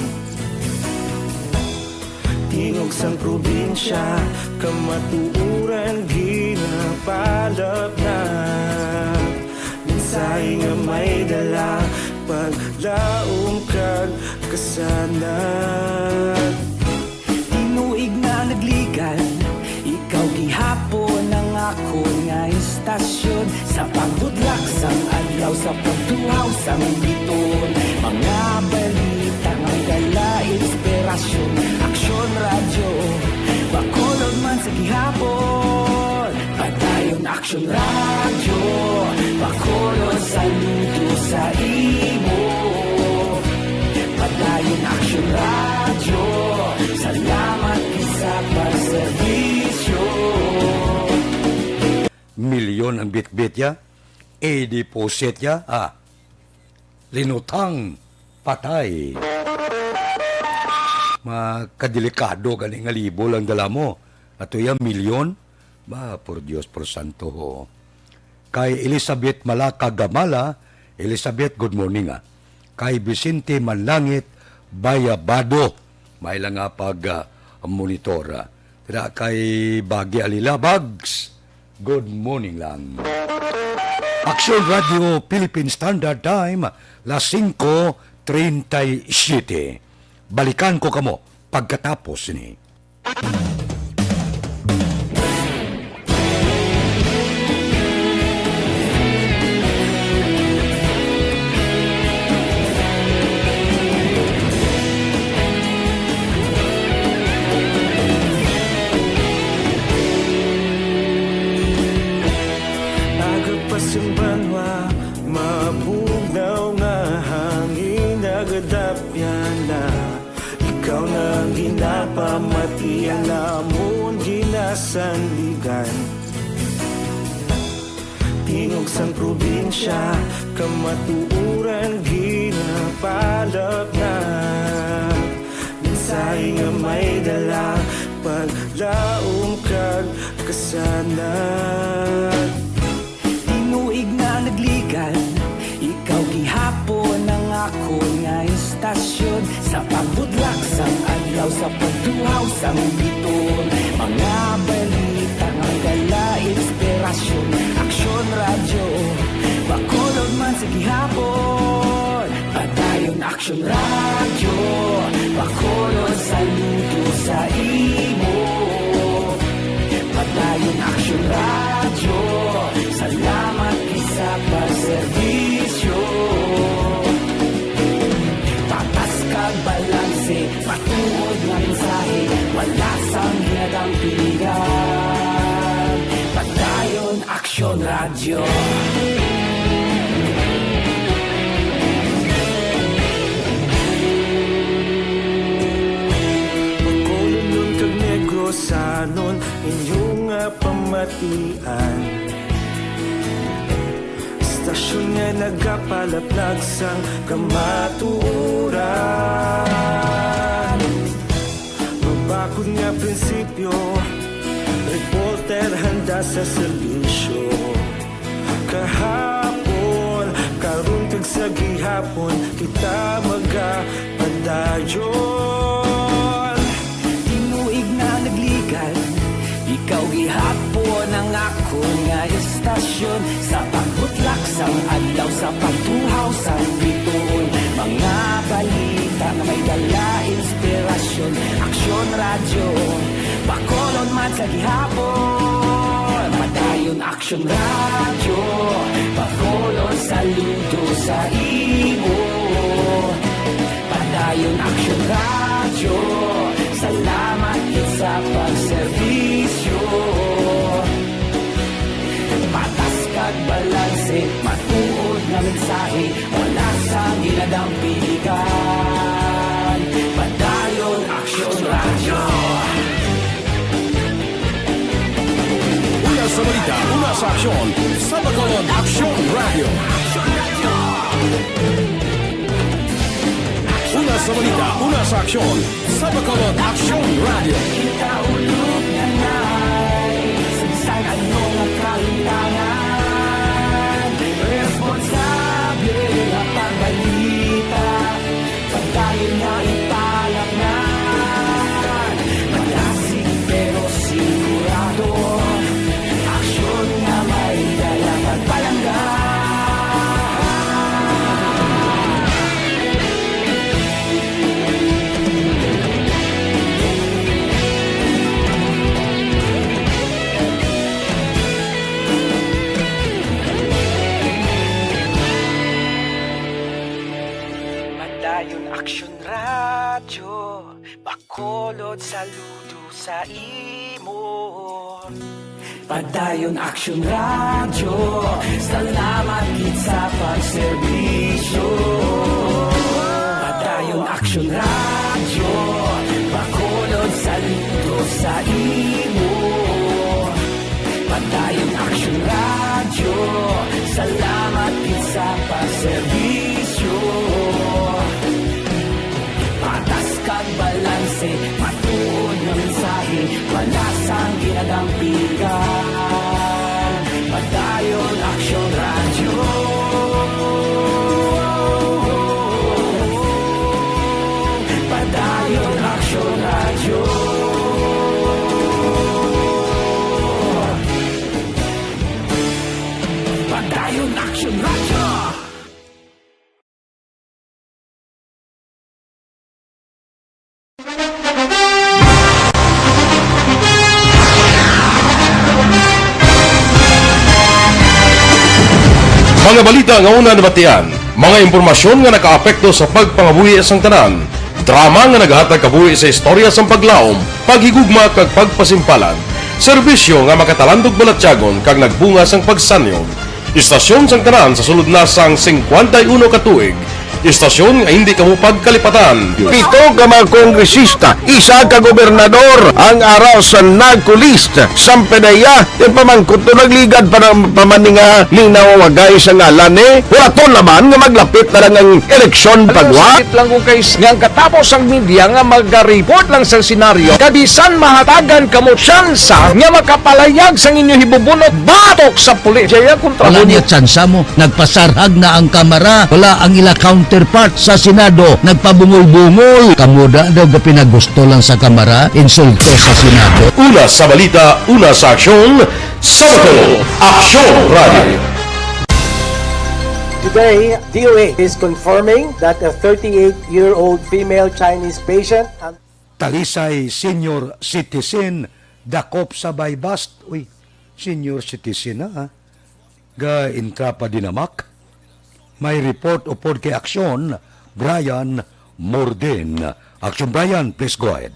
Tingog sang probinsya, kamatuoran ginapalapnat. Mensahe nga may dala, paglaom kag kasanag. Tinuig na nagligan, ikaw gihapon ang akon nga istasyon. Sa pagbudlak sang adlaw, sa pagtuhaw sang biton, mga balita nga dala inspirasyon. Aksyon Radyo Bacolod man sa gihapon. Padayon Aksyon Radyo Bacolod, saludo sa imo. Padayon Aksyon Radyo, salamat gid sa pagserbisyo. Milyon ang bitbit ya, i-deposit ya, ah. Linutang, patay. Makadelikado gani nga libo lang dala mo. Ato ya, milyon? Ba, por Dios, por santo, ho. Kay Elizabeth Malaka Gamala, Elizabeth, good morning, ah. Kay Vicente Manlangit Bayabado, may lang nga pag, ah, monitor, ah. Tira kay Bagi Alila, Bags, good morning lang. Aksyon Radio Philippine Standard Time, las singko treinta y siete. Balikan ko kamo pagkatapos ni. Aga pa sang banwa, mabugnaw nga hangin, nagadapyan na. Ikaw na ang ginapamati, ang amon ginasandigan. Tingog sang probinsya, kamatuoran ginapalapnat. Mensahe nga may Dala paglaom kag kasanag. Tinuig na nagligan, ikaw gihapon ang akon nga istasyon. Sa pagbudlak sang adlaw, sa pagduhaw sang biton, mga balita nga may dala inspirasyon. Aksyon Radyo, Bacolod man sa gihapon. Padayon Aksyon Radyo, Bacolod, saludo sa imo. Padayon Aksyon Radyo, salamat gid sa pagserbisyo. Patas kag balanse, matuod nga mensahe, wala sang ginadampigan. Padayon Aksyon Radyo. Bacolodnon kag Negrosanon, inyo nga pamatian. Istasyon nga nagapalaplag sang kamatuoran. Mabakod nga prinsipyo, reporter handa sa serbisyo. Kahapon, karon kag sa gihapon, kita magapadayon. Tinuig na nagligan, ikaw gihapon ang akon nga istasyon. Sa pagbutlak sang adlaw, sa pagtuhaw sang bituon, mga balita nga may dala inspirasyon. Aksyon Radyo, Bacolod man sa gihapon. Padayon Aksyon Radyo, Bacolod, saludo sa imo. Padayon Aksyon Radyo, salamat gid sa pagserbisyo. Patas kag balanse, matuod nga mensahe, wala sang ginadampigan. Padayon Aksyon Radyo. Una sa balita, una sa aksyon, sa Bacolod Aksyon Radyo. Una sa balita, una sa aksyon, sa Bacolod Aksyon Radyo. Kita ulog na nay, sa bisan ano nga kahitangan, responsable nga pagbalita. Padayon nga ipalapnan, malasig pero sigurado, aksyon nga may dala pagpalangga. Padayon Aksyon Radyo, Bacolod, saludo sa imo. Padayon Aksyon Radyo, salamat gid sa pagserbisyo. Padayon Aksyon Radyo, Bacolod, saludo sa imo. Padayon Aksyon Radyo, salamat gid sa pagserbisyo. Patas kag balanse, matuod nga mensahe, wala sang ginadampigan. Padayon Aksyon Radyo. Padayon Aksyon Radyo. Padayon Aksyon Radyo. Mga balita nga una nabatian, mga impormasyon nga nakaapekto sa pagpangabuhi sang tanan, drama nga naghatag kabuhi sa istorya sang paglaom, paghigugma kag pagpasimpalan, serbisyo nga makatalandog balatyagon kag nagbunga sang pagsanyon. Istasyon sang tanan sa sulod na sang singkwenta y uno ka tuig, Istasyon nga hindi kamo pagkalipatan. Pito ka mga kongresista, isa ka gobernador ang ara sa narco list. Sampe na iya, yung pamangkot to nagligad pa ng pamaninga linaw wagay sa ngalan eh. Wala to naman nga maglapit na lang ang eleksyon pagwa. Sakit lang kung kay nga ang katapos ang media nga mag-report lang sa senaryo. Kabisan mahatagan kamo tsansa nga makapalayag sang inyo hibubunot batok sa pulis. Jaya kontra Wala mo. Niya tsansa mo. Nagpasarhag na ang kamara. Wala ang ila counterpart sa Senado. Nagpabungol-bungol. Kamo da daw gapinagusto lang sa kamara. Insulto sa Senado. Una sa balita, una sa aksyon, sa Aksyon Radio. Today, D O A is confirming that a thirty-eight-year-old female Chinese patient and Talisay senior citizen dakop sa buy-bust. Uy, senior citizen na, ha? Ga-intra pa dinamak. May report upod kay Aksyon, Brian Morden. Aksyon, Brian, please go ahead.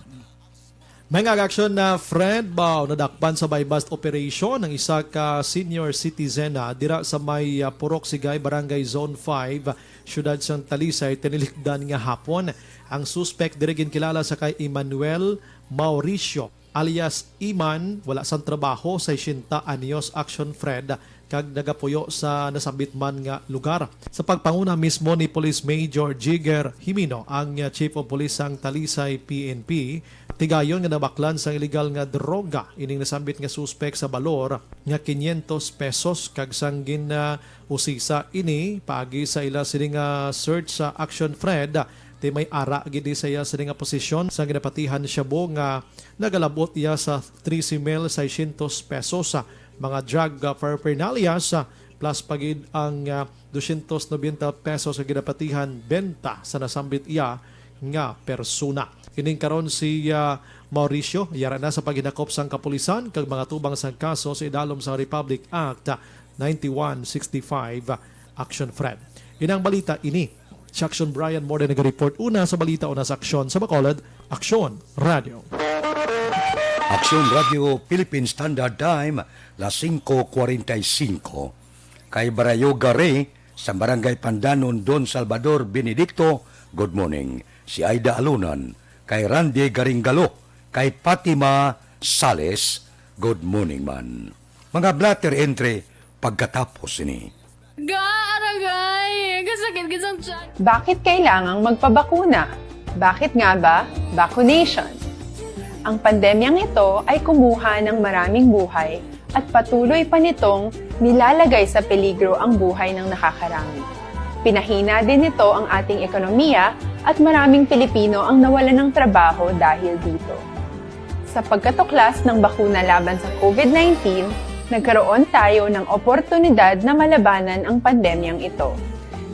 May nga aksyon na Fred Bao nadakpan sa buy-bust operation ang isa ka senior citizen na dira sa may, ah, Purok Sigay, Barangay Zone five, siyudad sang Talisay, tinilikdan nga hapon. Ang suspek diri ginkilala sa kay Emmanuel Mauricio alias Iman, wala sang trabaho, sesenta anyos, Aksyon Fred, kag nagapuyo sa nasambit man nga lugar. Sa pagpanguna mismo ni Police Major Jigger Jimino, ang, uh, Chief of Police sang Talisay P N P, tigayon nga nabaklan sang iligal nga droga ining nasambit nga suspek sa balor nga quinientos pesos, kag sang gin, uh, usisa ini paagi sa ila sini nga search sa Aksyon Fred, ti may ara gid sa iya sini nga posisyon sang ginapatihan shabu nga nagalabot iya sa trese mil seiscientos pesos, ah, mga drug, ah, paraphernalia, ah, plus pa gid ang, ah, dosyentos nobenta pesos nga ginapatihan benta sa nasambit iya nga persona. Ining karon si, ah, Mauricio yara na sa paghinakop sang kapulisan kag mga tubang sang kaso sa idalom sang Republic Act ninety-one sixty-five, Aksyon Fred. Inang balita ini. Si Aksyon Brian Morden naga-report una sa balita, una sa aksyon sa Bacolod, Aksyon Radio. Aksyon Radio Philippine Standard Time, las singko kwarenta y singko. Kay Barayo Gare sa Barangay Pandanon, Don Salvador Benedicto, good morning. Si Aida Alunan, kay Randy Garingalo, kay Fatima Sales, good morning man. Mga blotter entry pagkatapos sini. Ga, aragay! Kasakit gid sang tiyan. Bakit kailangang magpabakuna? Bakit nga ba vacunation? Ang pandemyang ito ay kumuha ng maraming buhay at patuloy pa nitong nilalagay sa peligro ang buhay ng nakakarami. Pinahina din nito ang ating ekonomiya at maraming Pilipino ang nawalan ng trabaho dahil dito. Sa pagkatuklas ng bakuna laban sa COVID nineteen, nagkaroon tayo ng oportunidad na malabanan ang pandemyang ito.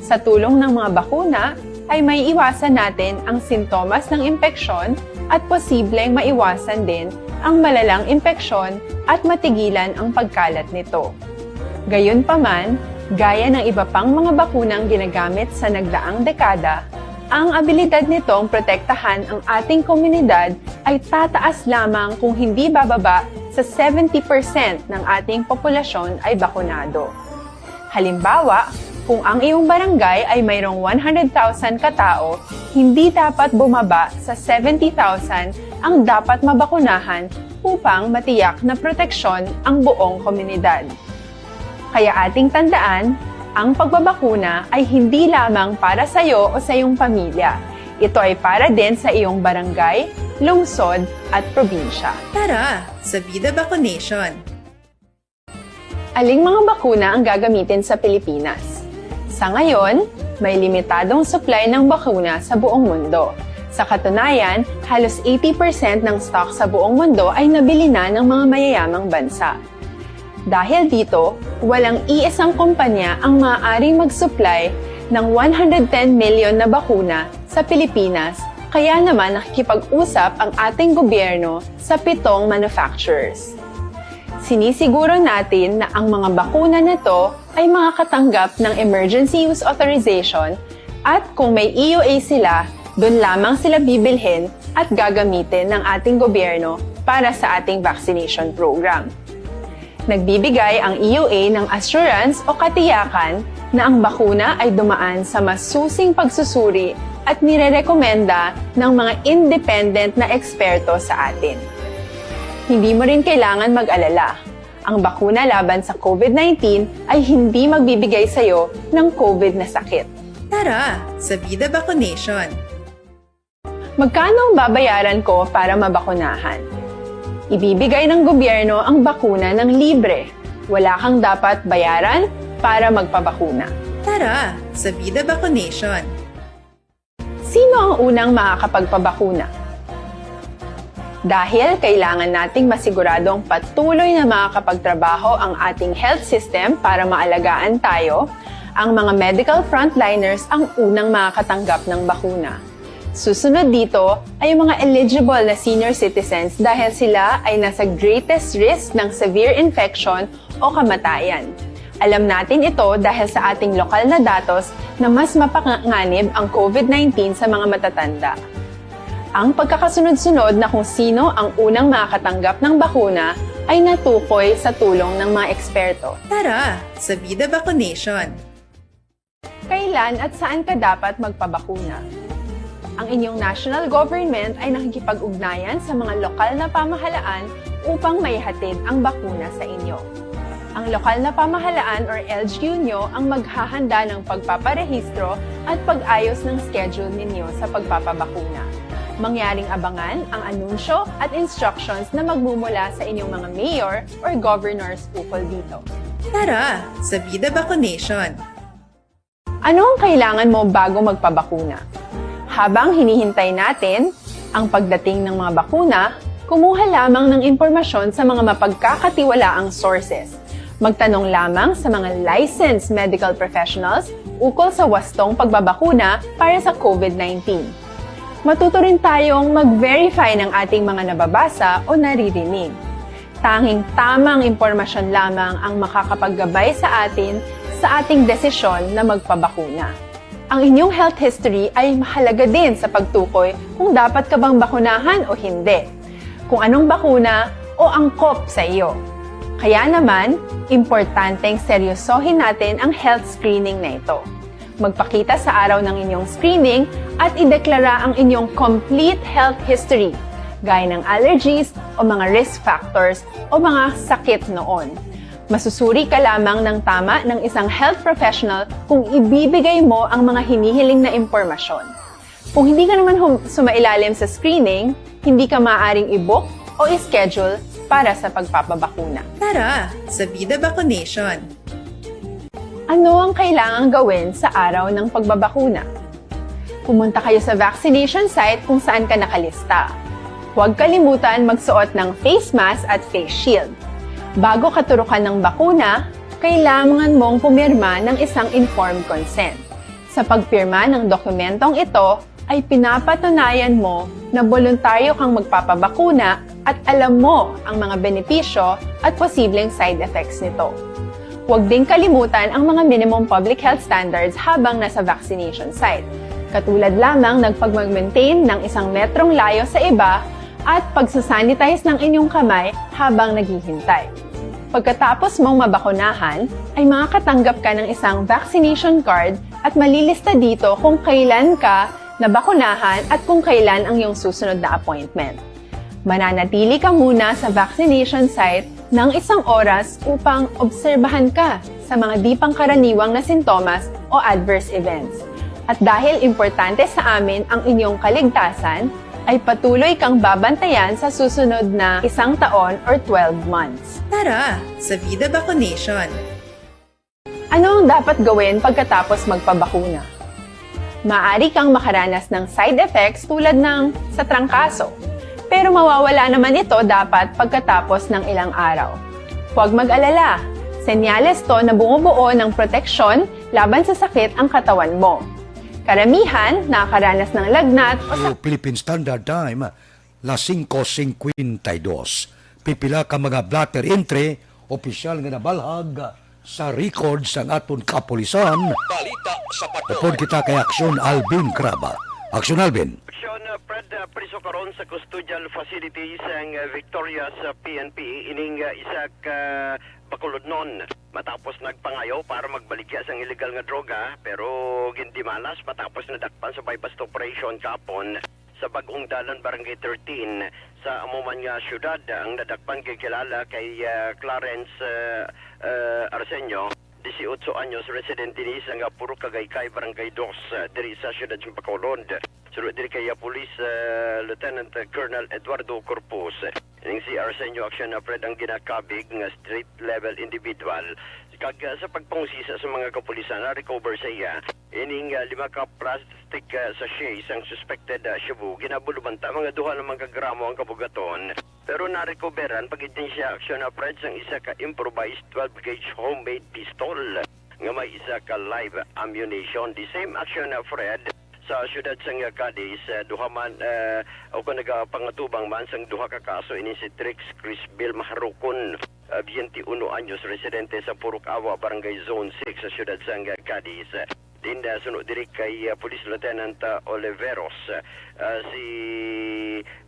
Sa tulong ng mga bakuna, ay may iwasan natin ang sintomas ng impeksyon at posibleng maiwasan din ang malalang impeksyon at matigilan ang pagkalat nito. Gayunpaman, gaya ng iba pang mga bakunang ginagamit sa nagdaang dekada, ang abilidad nitong protektahan ang ating komunidad ay tataas lamang kung hindi bababa sa seventy percent ng ating populasyon ay bakunado. Halimbawa, kung ang iyong barangay ay mayroong one hundred thousand ka tao, hindi dapat bumaba sa seventy thousand ang dapat mabakunahan upang matiyak na proteksyon ang buong komunidad. Kaya ating tandaan, ang pagbabakuna ay hindi lamang para sa iyo o sa iyong pamilya. Ito ay para din sa iyong barangay, lungsod, at probinsya. Tara sa Vida Vacunation! Aling mga bakuna ang gagamitin sa Pilipinas? Sa ngayon, may limitadong supply ng bakuna sa buong mundo. Sa katunayan, halos eighty percent ng stock sa buong mundo ay nabili na ng mga mayayamang bansa. Dahil dito, walang iisang kumpanya ang maaaring mag-supply ng one hundred ten million na bakuna sa Pilipinas, kaya naman nakikipag-usap ang ating gobyerno sa pitong manufacturers. Sinisiguro natin na ang mga bakuna na to ay makakatanggap ng emergency use authorization at kung may E U A sila, dun lamang sila bibilhin at gagamitin ng ating gobyerno para sa ating vaccination program. Nagbibigay ang E U A ng assurance o katiyakan na ang bakuna ay dumaan sa masusing pagsusuri at nirerekomenda ng mga independent na eksperto sa atin. Hindi mo rin kailangan mag-alala. Ang bakuna laban sa COVID nineteen ay hindi magbibigay sa iyo ng COVID na sakit. Tara sa Vida Vaccination! Magkano ang babayaran ko para mabakunahan? Ibibigay ng gobyerno ang bakuna ng libre. Wala kang dapat bayaran para magpabakuna. Tara sa Vida Vaccination! Sino ang unang makakapagpabakuna? Dahil kailangan nating masiguradong patuloy na makakapagtrabaho ang ating health system para maalagaan tayo, ang mga medical frontliners ang unang makakatanggap ng bakuna. Susunod dito ay ang mga eligible na senior citizens dahil sila ay nasa greatest risk ng severe infection o kamatayan. Alam natin ito dahil sa ating lokal na datos na mas mapanganib ang COVID nineteen sa mga matatanda. Ang pagkakasunod-sunod na kung sino ang unang makakatanggap ng bakuna ay natukoy sa tulong ng mga eksperto. Tara sa Vida Vaccination! Kailan at saan ka dapat magpabakuna? Ang inyong national government ay nakikipag-ugnayan sa mga lokal na pamahalaan upang maihatid ang bakuna sa inyo. Ang lokal na pamahalaan or L G U nyo ang maghahanda ng pagpaparehistro at pag-ayos ng schedule ninyo sa pagpapabakuna. Mangyaring abangan ang anunsyo at instructions na magmumula sa inyong mga mayor or governors ukol dito. Tara sa Vida Vaccination! Ano ang kailangan mo bago magpabakuna? Habang hinihintay natin ang pagdating ng mga bakuna, kumuha lamang ng impormasyon sa mga mapagkakatiwalaang sources. Magtanong lamang sa mga licensed medical professionals ukol sa wastong pagbabakuna para sa COVID nineteen. Matuto rin tayong mag-verify ng ating mga nababasa o naririnig. Tanging tamang impormasyon lamang ang makakapaggabay sa atin sa ating desisyon na magpabakuna. Ang inyong health history ay mahalaga din sa pagtukoy kung dapat ka bang bakunahan o hindi, kung anong bakuna o angkop sa iyo. Kaya naman, importanteng seryosohin natin ang health screening na ito. Magpakita sa araw ng inyong screening at ideklara ang inyong complete health history, gaya ng allergies o mga risk factors o mga sakit noon. Masusuri ka lamang ng tama ng isang health professional kung ibibigay mo ang mga hinihiling na impormasyon. Kung hindi ka naman hum- sumailalim sa screening, hindi ka maaaring i-book o i-schedule para sa pagpapabakuna. Tara sa Vida Vaccination! Ano ang kailangang gawin sa araw ng pagbabakuna? Pumunta kayo sa vaccination site kung saan ka nakalista. Huwag kalimutan magsuot ng face mask at face shield. Bago katurukan ng bakuna, kailangan mong pumirma ng isang informed consent. Sa pagpirma ng dokumentong ito, ay pinapatunayan mo na boluntaryo kang magpapabakuna at alam mo ang mga benepisyo at posibleng side effects nito. Huwag ding kalimutan ang mga minimum public health standards habang nasa vaccination site, katulad lamang ng pagmag-maintain ng isang metrong layo sa iba at pagsasanitize ng inyong kamay habang naghihintay. Pagkatapos mong mabakunahan, ay makakatanggap ka ng isang vaccination card at malilista dito kung kailan ka nabakunahan at kung kailan ang iyong susunod na appointment. Mananatili ka muna sa vaccination site ng isang oras upang obserbahan ka sa mga di pangkaraniwang na sintomas o adverse events. At dahil importante sa amin ang inyong kaligtasan, ay patuloy kang babantayan sa susunod na isang taon or twelve months. Tara sa Vida Vaccination! Ano ang dapat gawin pagkatapos magpabakuna? Maaari kang makaranas ng side effects tulad ng sa trangkaso, pero mawawala naman ito dapat pagkatapos ng ilang araw. Huwag mag-alala, senyales to na bumubuo ng proteksyon laban sa sakit ang katawan mo. Karamihan nakakaranas ng lagnat o sakit. Philippine Standard Time, las singko singkwenta y dos. Pipila ka mga blotter entry, opisyal nga nabalhag sa record sang aton kapulisan. Balita sa Pato. Upod kita kay Aksyon Alvin Craba. Aksyon Alvin. Aksyon, uh, Fred, uh, priso karon sa custodial facility sang, uh, Victorias, uh, P N P ining, uh, isa ka bakulodnon. matapos nagpangayo para magbaligya sang illegal nga droga, pero gindimalas matapos nadakpan sa buy-bust operation kahapon sa Bag-ong Dalan, Barangay thirteen, sa amo man nga syudad. Ang nadakpan kay kilala kay, ah, Clarence, ah, ah, Arsenio, dieciocho anyos, residente ni sang Purok Kagaykay, Barangay dos, ah, diri sa siyudad sa Bacolod. Suno diri kay, ah, Police, ah, Lieutenant Colonel Eduardo Corpus, ining si Arsenio Action Fred ang ginakabig nga street level individual. Kag, ah, sa pagpangusisa sa mga kapulisan, na-recover sa iya ining, ah, lima ka plastic, ah, sachet sang suspected, ah, shabu. Ginabulumanta mga duha na mga gramo ang kabugaton. Pero narekoberan pa gid ni siya, Action Fred, sang isa ka improvised twelve gauge homemade pistol nga may isa ka live ammunition. The same Action Fred, sa siyudad sang Cadiz, ah, duha man, ah, o kung nagapangatubang man sang duha ka kaso ini si Trix Crisbil Maharukon, ah, twenty-one anyos, residente sa Purok Awa, Barangay Zone six sa siyudad sang Cadiz. Din, ah, suno diri kay, ah, Police Lieutenant, ah, Oliveros, ah, si,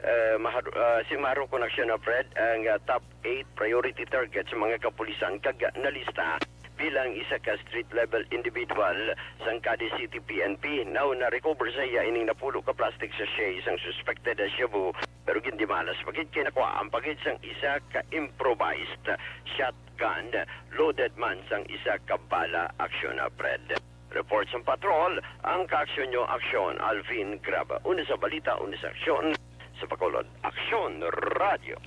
ah, Mahar-, ah, si Maharukon Action Fred ang, ah, top eight priority target sa mga kapulisan kag nalista bilang isa ka street level individual sang Cadiz City P N P. Now, na-recover sa iya ining napulo ka plastic sachet sang suspected shabu, pero gindimalas pa gid kay nakuhaan pa gid sang isa ka improvised shotgun loaded man sang isa ka bala. Action Fred. Report sang patrol, ang kaaksyon nyo, aksyon. Alvin Graba, una sa balita, una sa aksyon. Sa Bacolod, Aksyon Radio.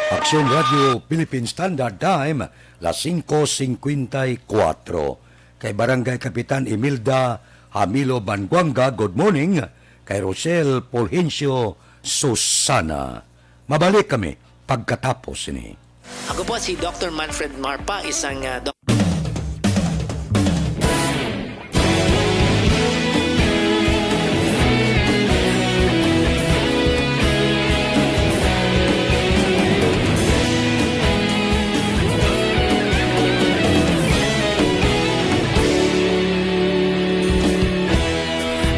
Aksyon Radio, Philippine Standard Time, las singko singkwenta y kuwatro. Kay Barangay Kapitan Imelda Hamilo Banguanga, good morning. Kay Rosel Fulgencio Susana. Mabalik kami pagkatapos sini. Ako po si Doktor Manfred Marpa, isang, ah, dok-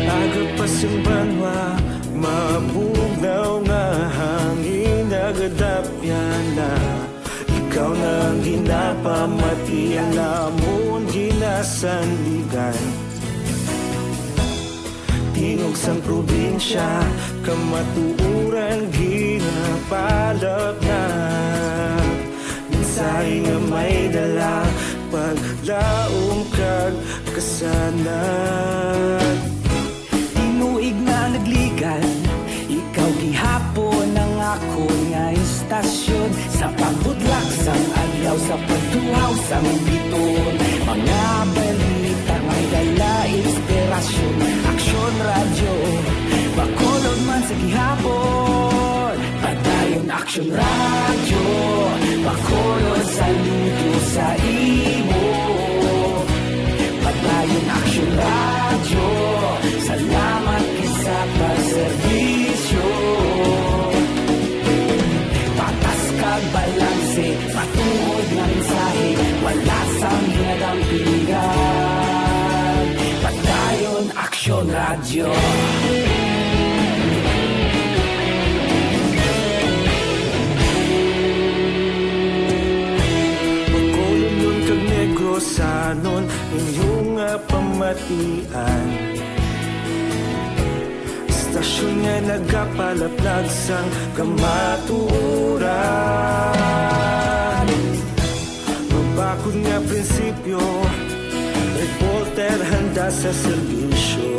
Aga pa sing banwa, mabugnaw nga hangin, nagadapyan na. Ikaw na ang ginapamati, ang namon ginasandigan. Tingog sang probinsya, kamatuoran ginapalapnag. Mensahe nga may dala, paglaom kag kasanag. Tinuig na nagligan, ikaw gihapon ang akon nga istasyon. Sa pagbudlak sang adlaw, sa pagtuhaw sang bituon, mga balita may dala inspirasyon. Aksyon Radyo, Bacolod man sa gihapon. Padayon Aksyon Radyo, Bacolod, saludo sa imo. Padayon Aksyon Radyo, salamat gid sa pagserbisyo. Patas kag balanse, matuod nga mensahe, wala sang ginadampigan. Padayon Aksyon Radyo. Bacolodnon kag Negrosanon, inyo nga pamatian. Istasyon nga nagapalaplag sang kamatuoran. Mabakod nga prinsipyo, reporter handa sa serbisyo.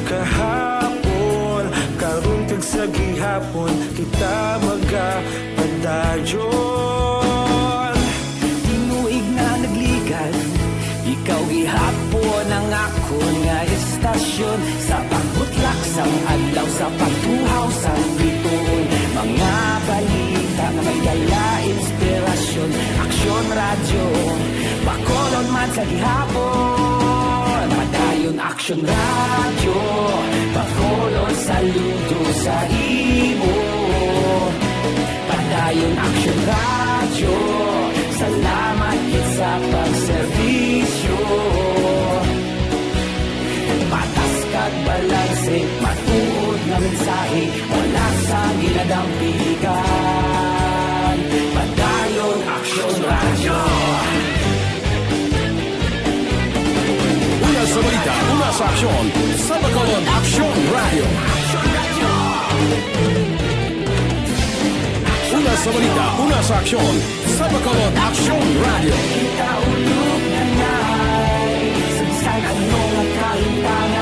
Kahapon, karon kag sa gihapon, kita magapadayon. Tinuig na nagligan, ikaw gihapon ang akon nga istasyon. Sa pagbutlak sang adlaw, sa pagtuhaw sang bituon, mga balita nga may dala inspirasyon. Aksyon Radyo, Bacolod man sa gihapon. Padayon Aksyon Radyo, Bacolod, saludo sa imo. Padayon Aksyon Radyo, salamat gid sa pagserbisyo. Patas kag balanse, matuod nga mensahe, wala sa ginadampigan. Padayon Aksyon Radyo. Balita, una sa aksyon, sa Bacolod Aksyon Radio. Una sa balita, una sa aksyon, sa Bacolod Aksyon Radio. Kita ulog na nai, sagsag ang mga kalimtangan.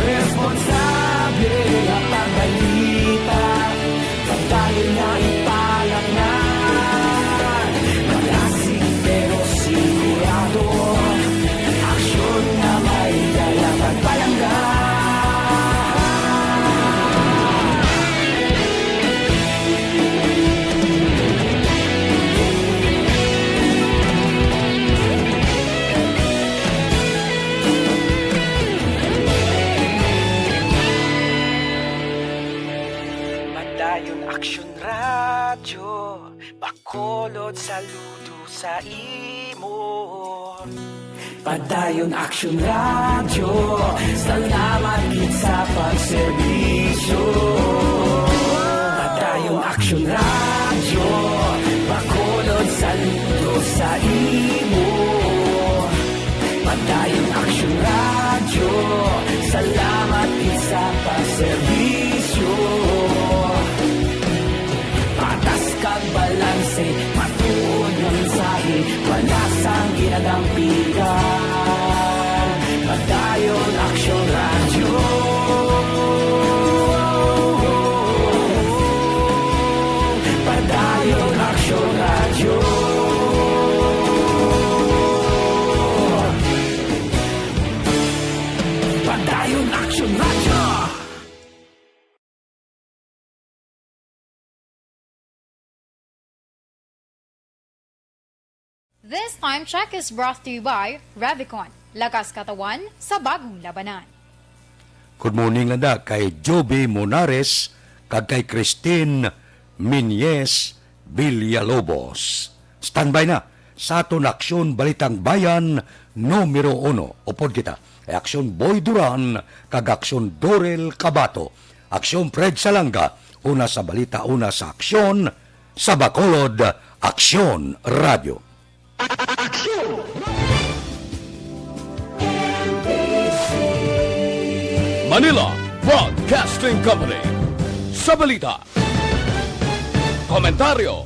Responsable ang pagbalita, pagdayon nga ipalaknay. Malasig pero sigurado, aksyon nga may dala pagpalangga. Padayon Aksyon Radyo, Bacolod, saludo sa imo. Padayon Aksyon Radyo, salamat gid sa pagserbisyo. Padayon Aksyon Radyo, Bacolod, saludo sa imo. Padayon Aksyon Radyo, salamat gid sa pagserbisyo. Patas kag balanse, matuod nga mensahe, wala sang ginadampigan. Padayon Aksyon Radyo. Padayon Aksyon Radyo. Padayon Aksyon Radyo. This time check is brought to you by Revicon. Lakas katawan sa bagong labanan. Good morning lang da kay Joby Monares kag kay Christine Minyes Villalobos. Standby na sa aton Aksyon Balitang Bayan numero uno. Upod kita kay Aksyon Boy Duran kag Aksyon Dorel Cabato. Aksyon Fred Salanga, una sa balita, una sa aksyon, sa Bacolod Aksyon Radio. Manila Broadcasting Company. Sa balita, komentaryo,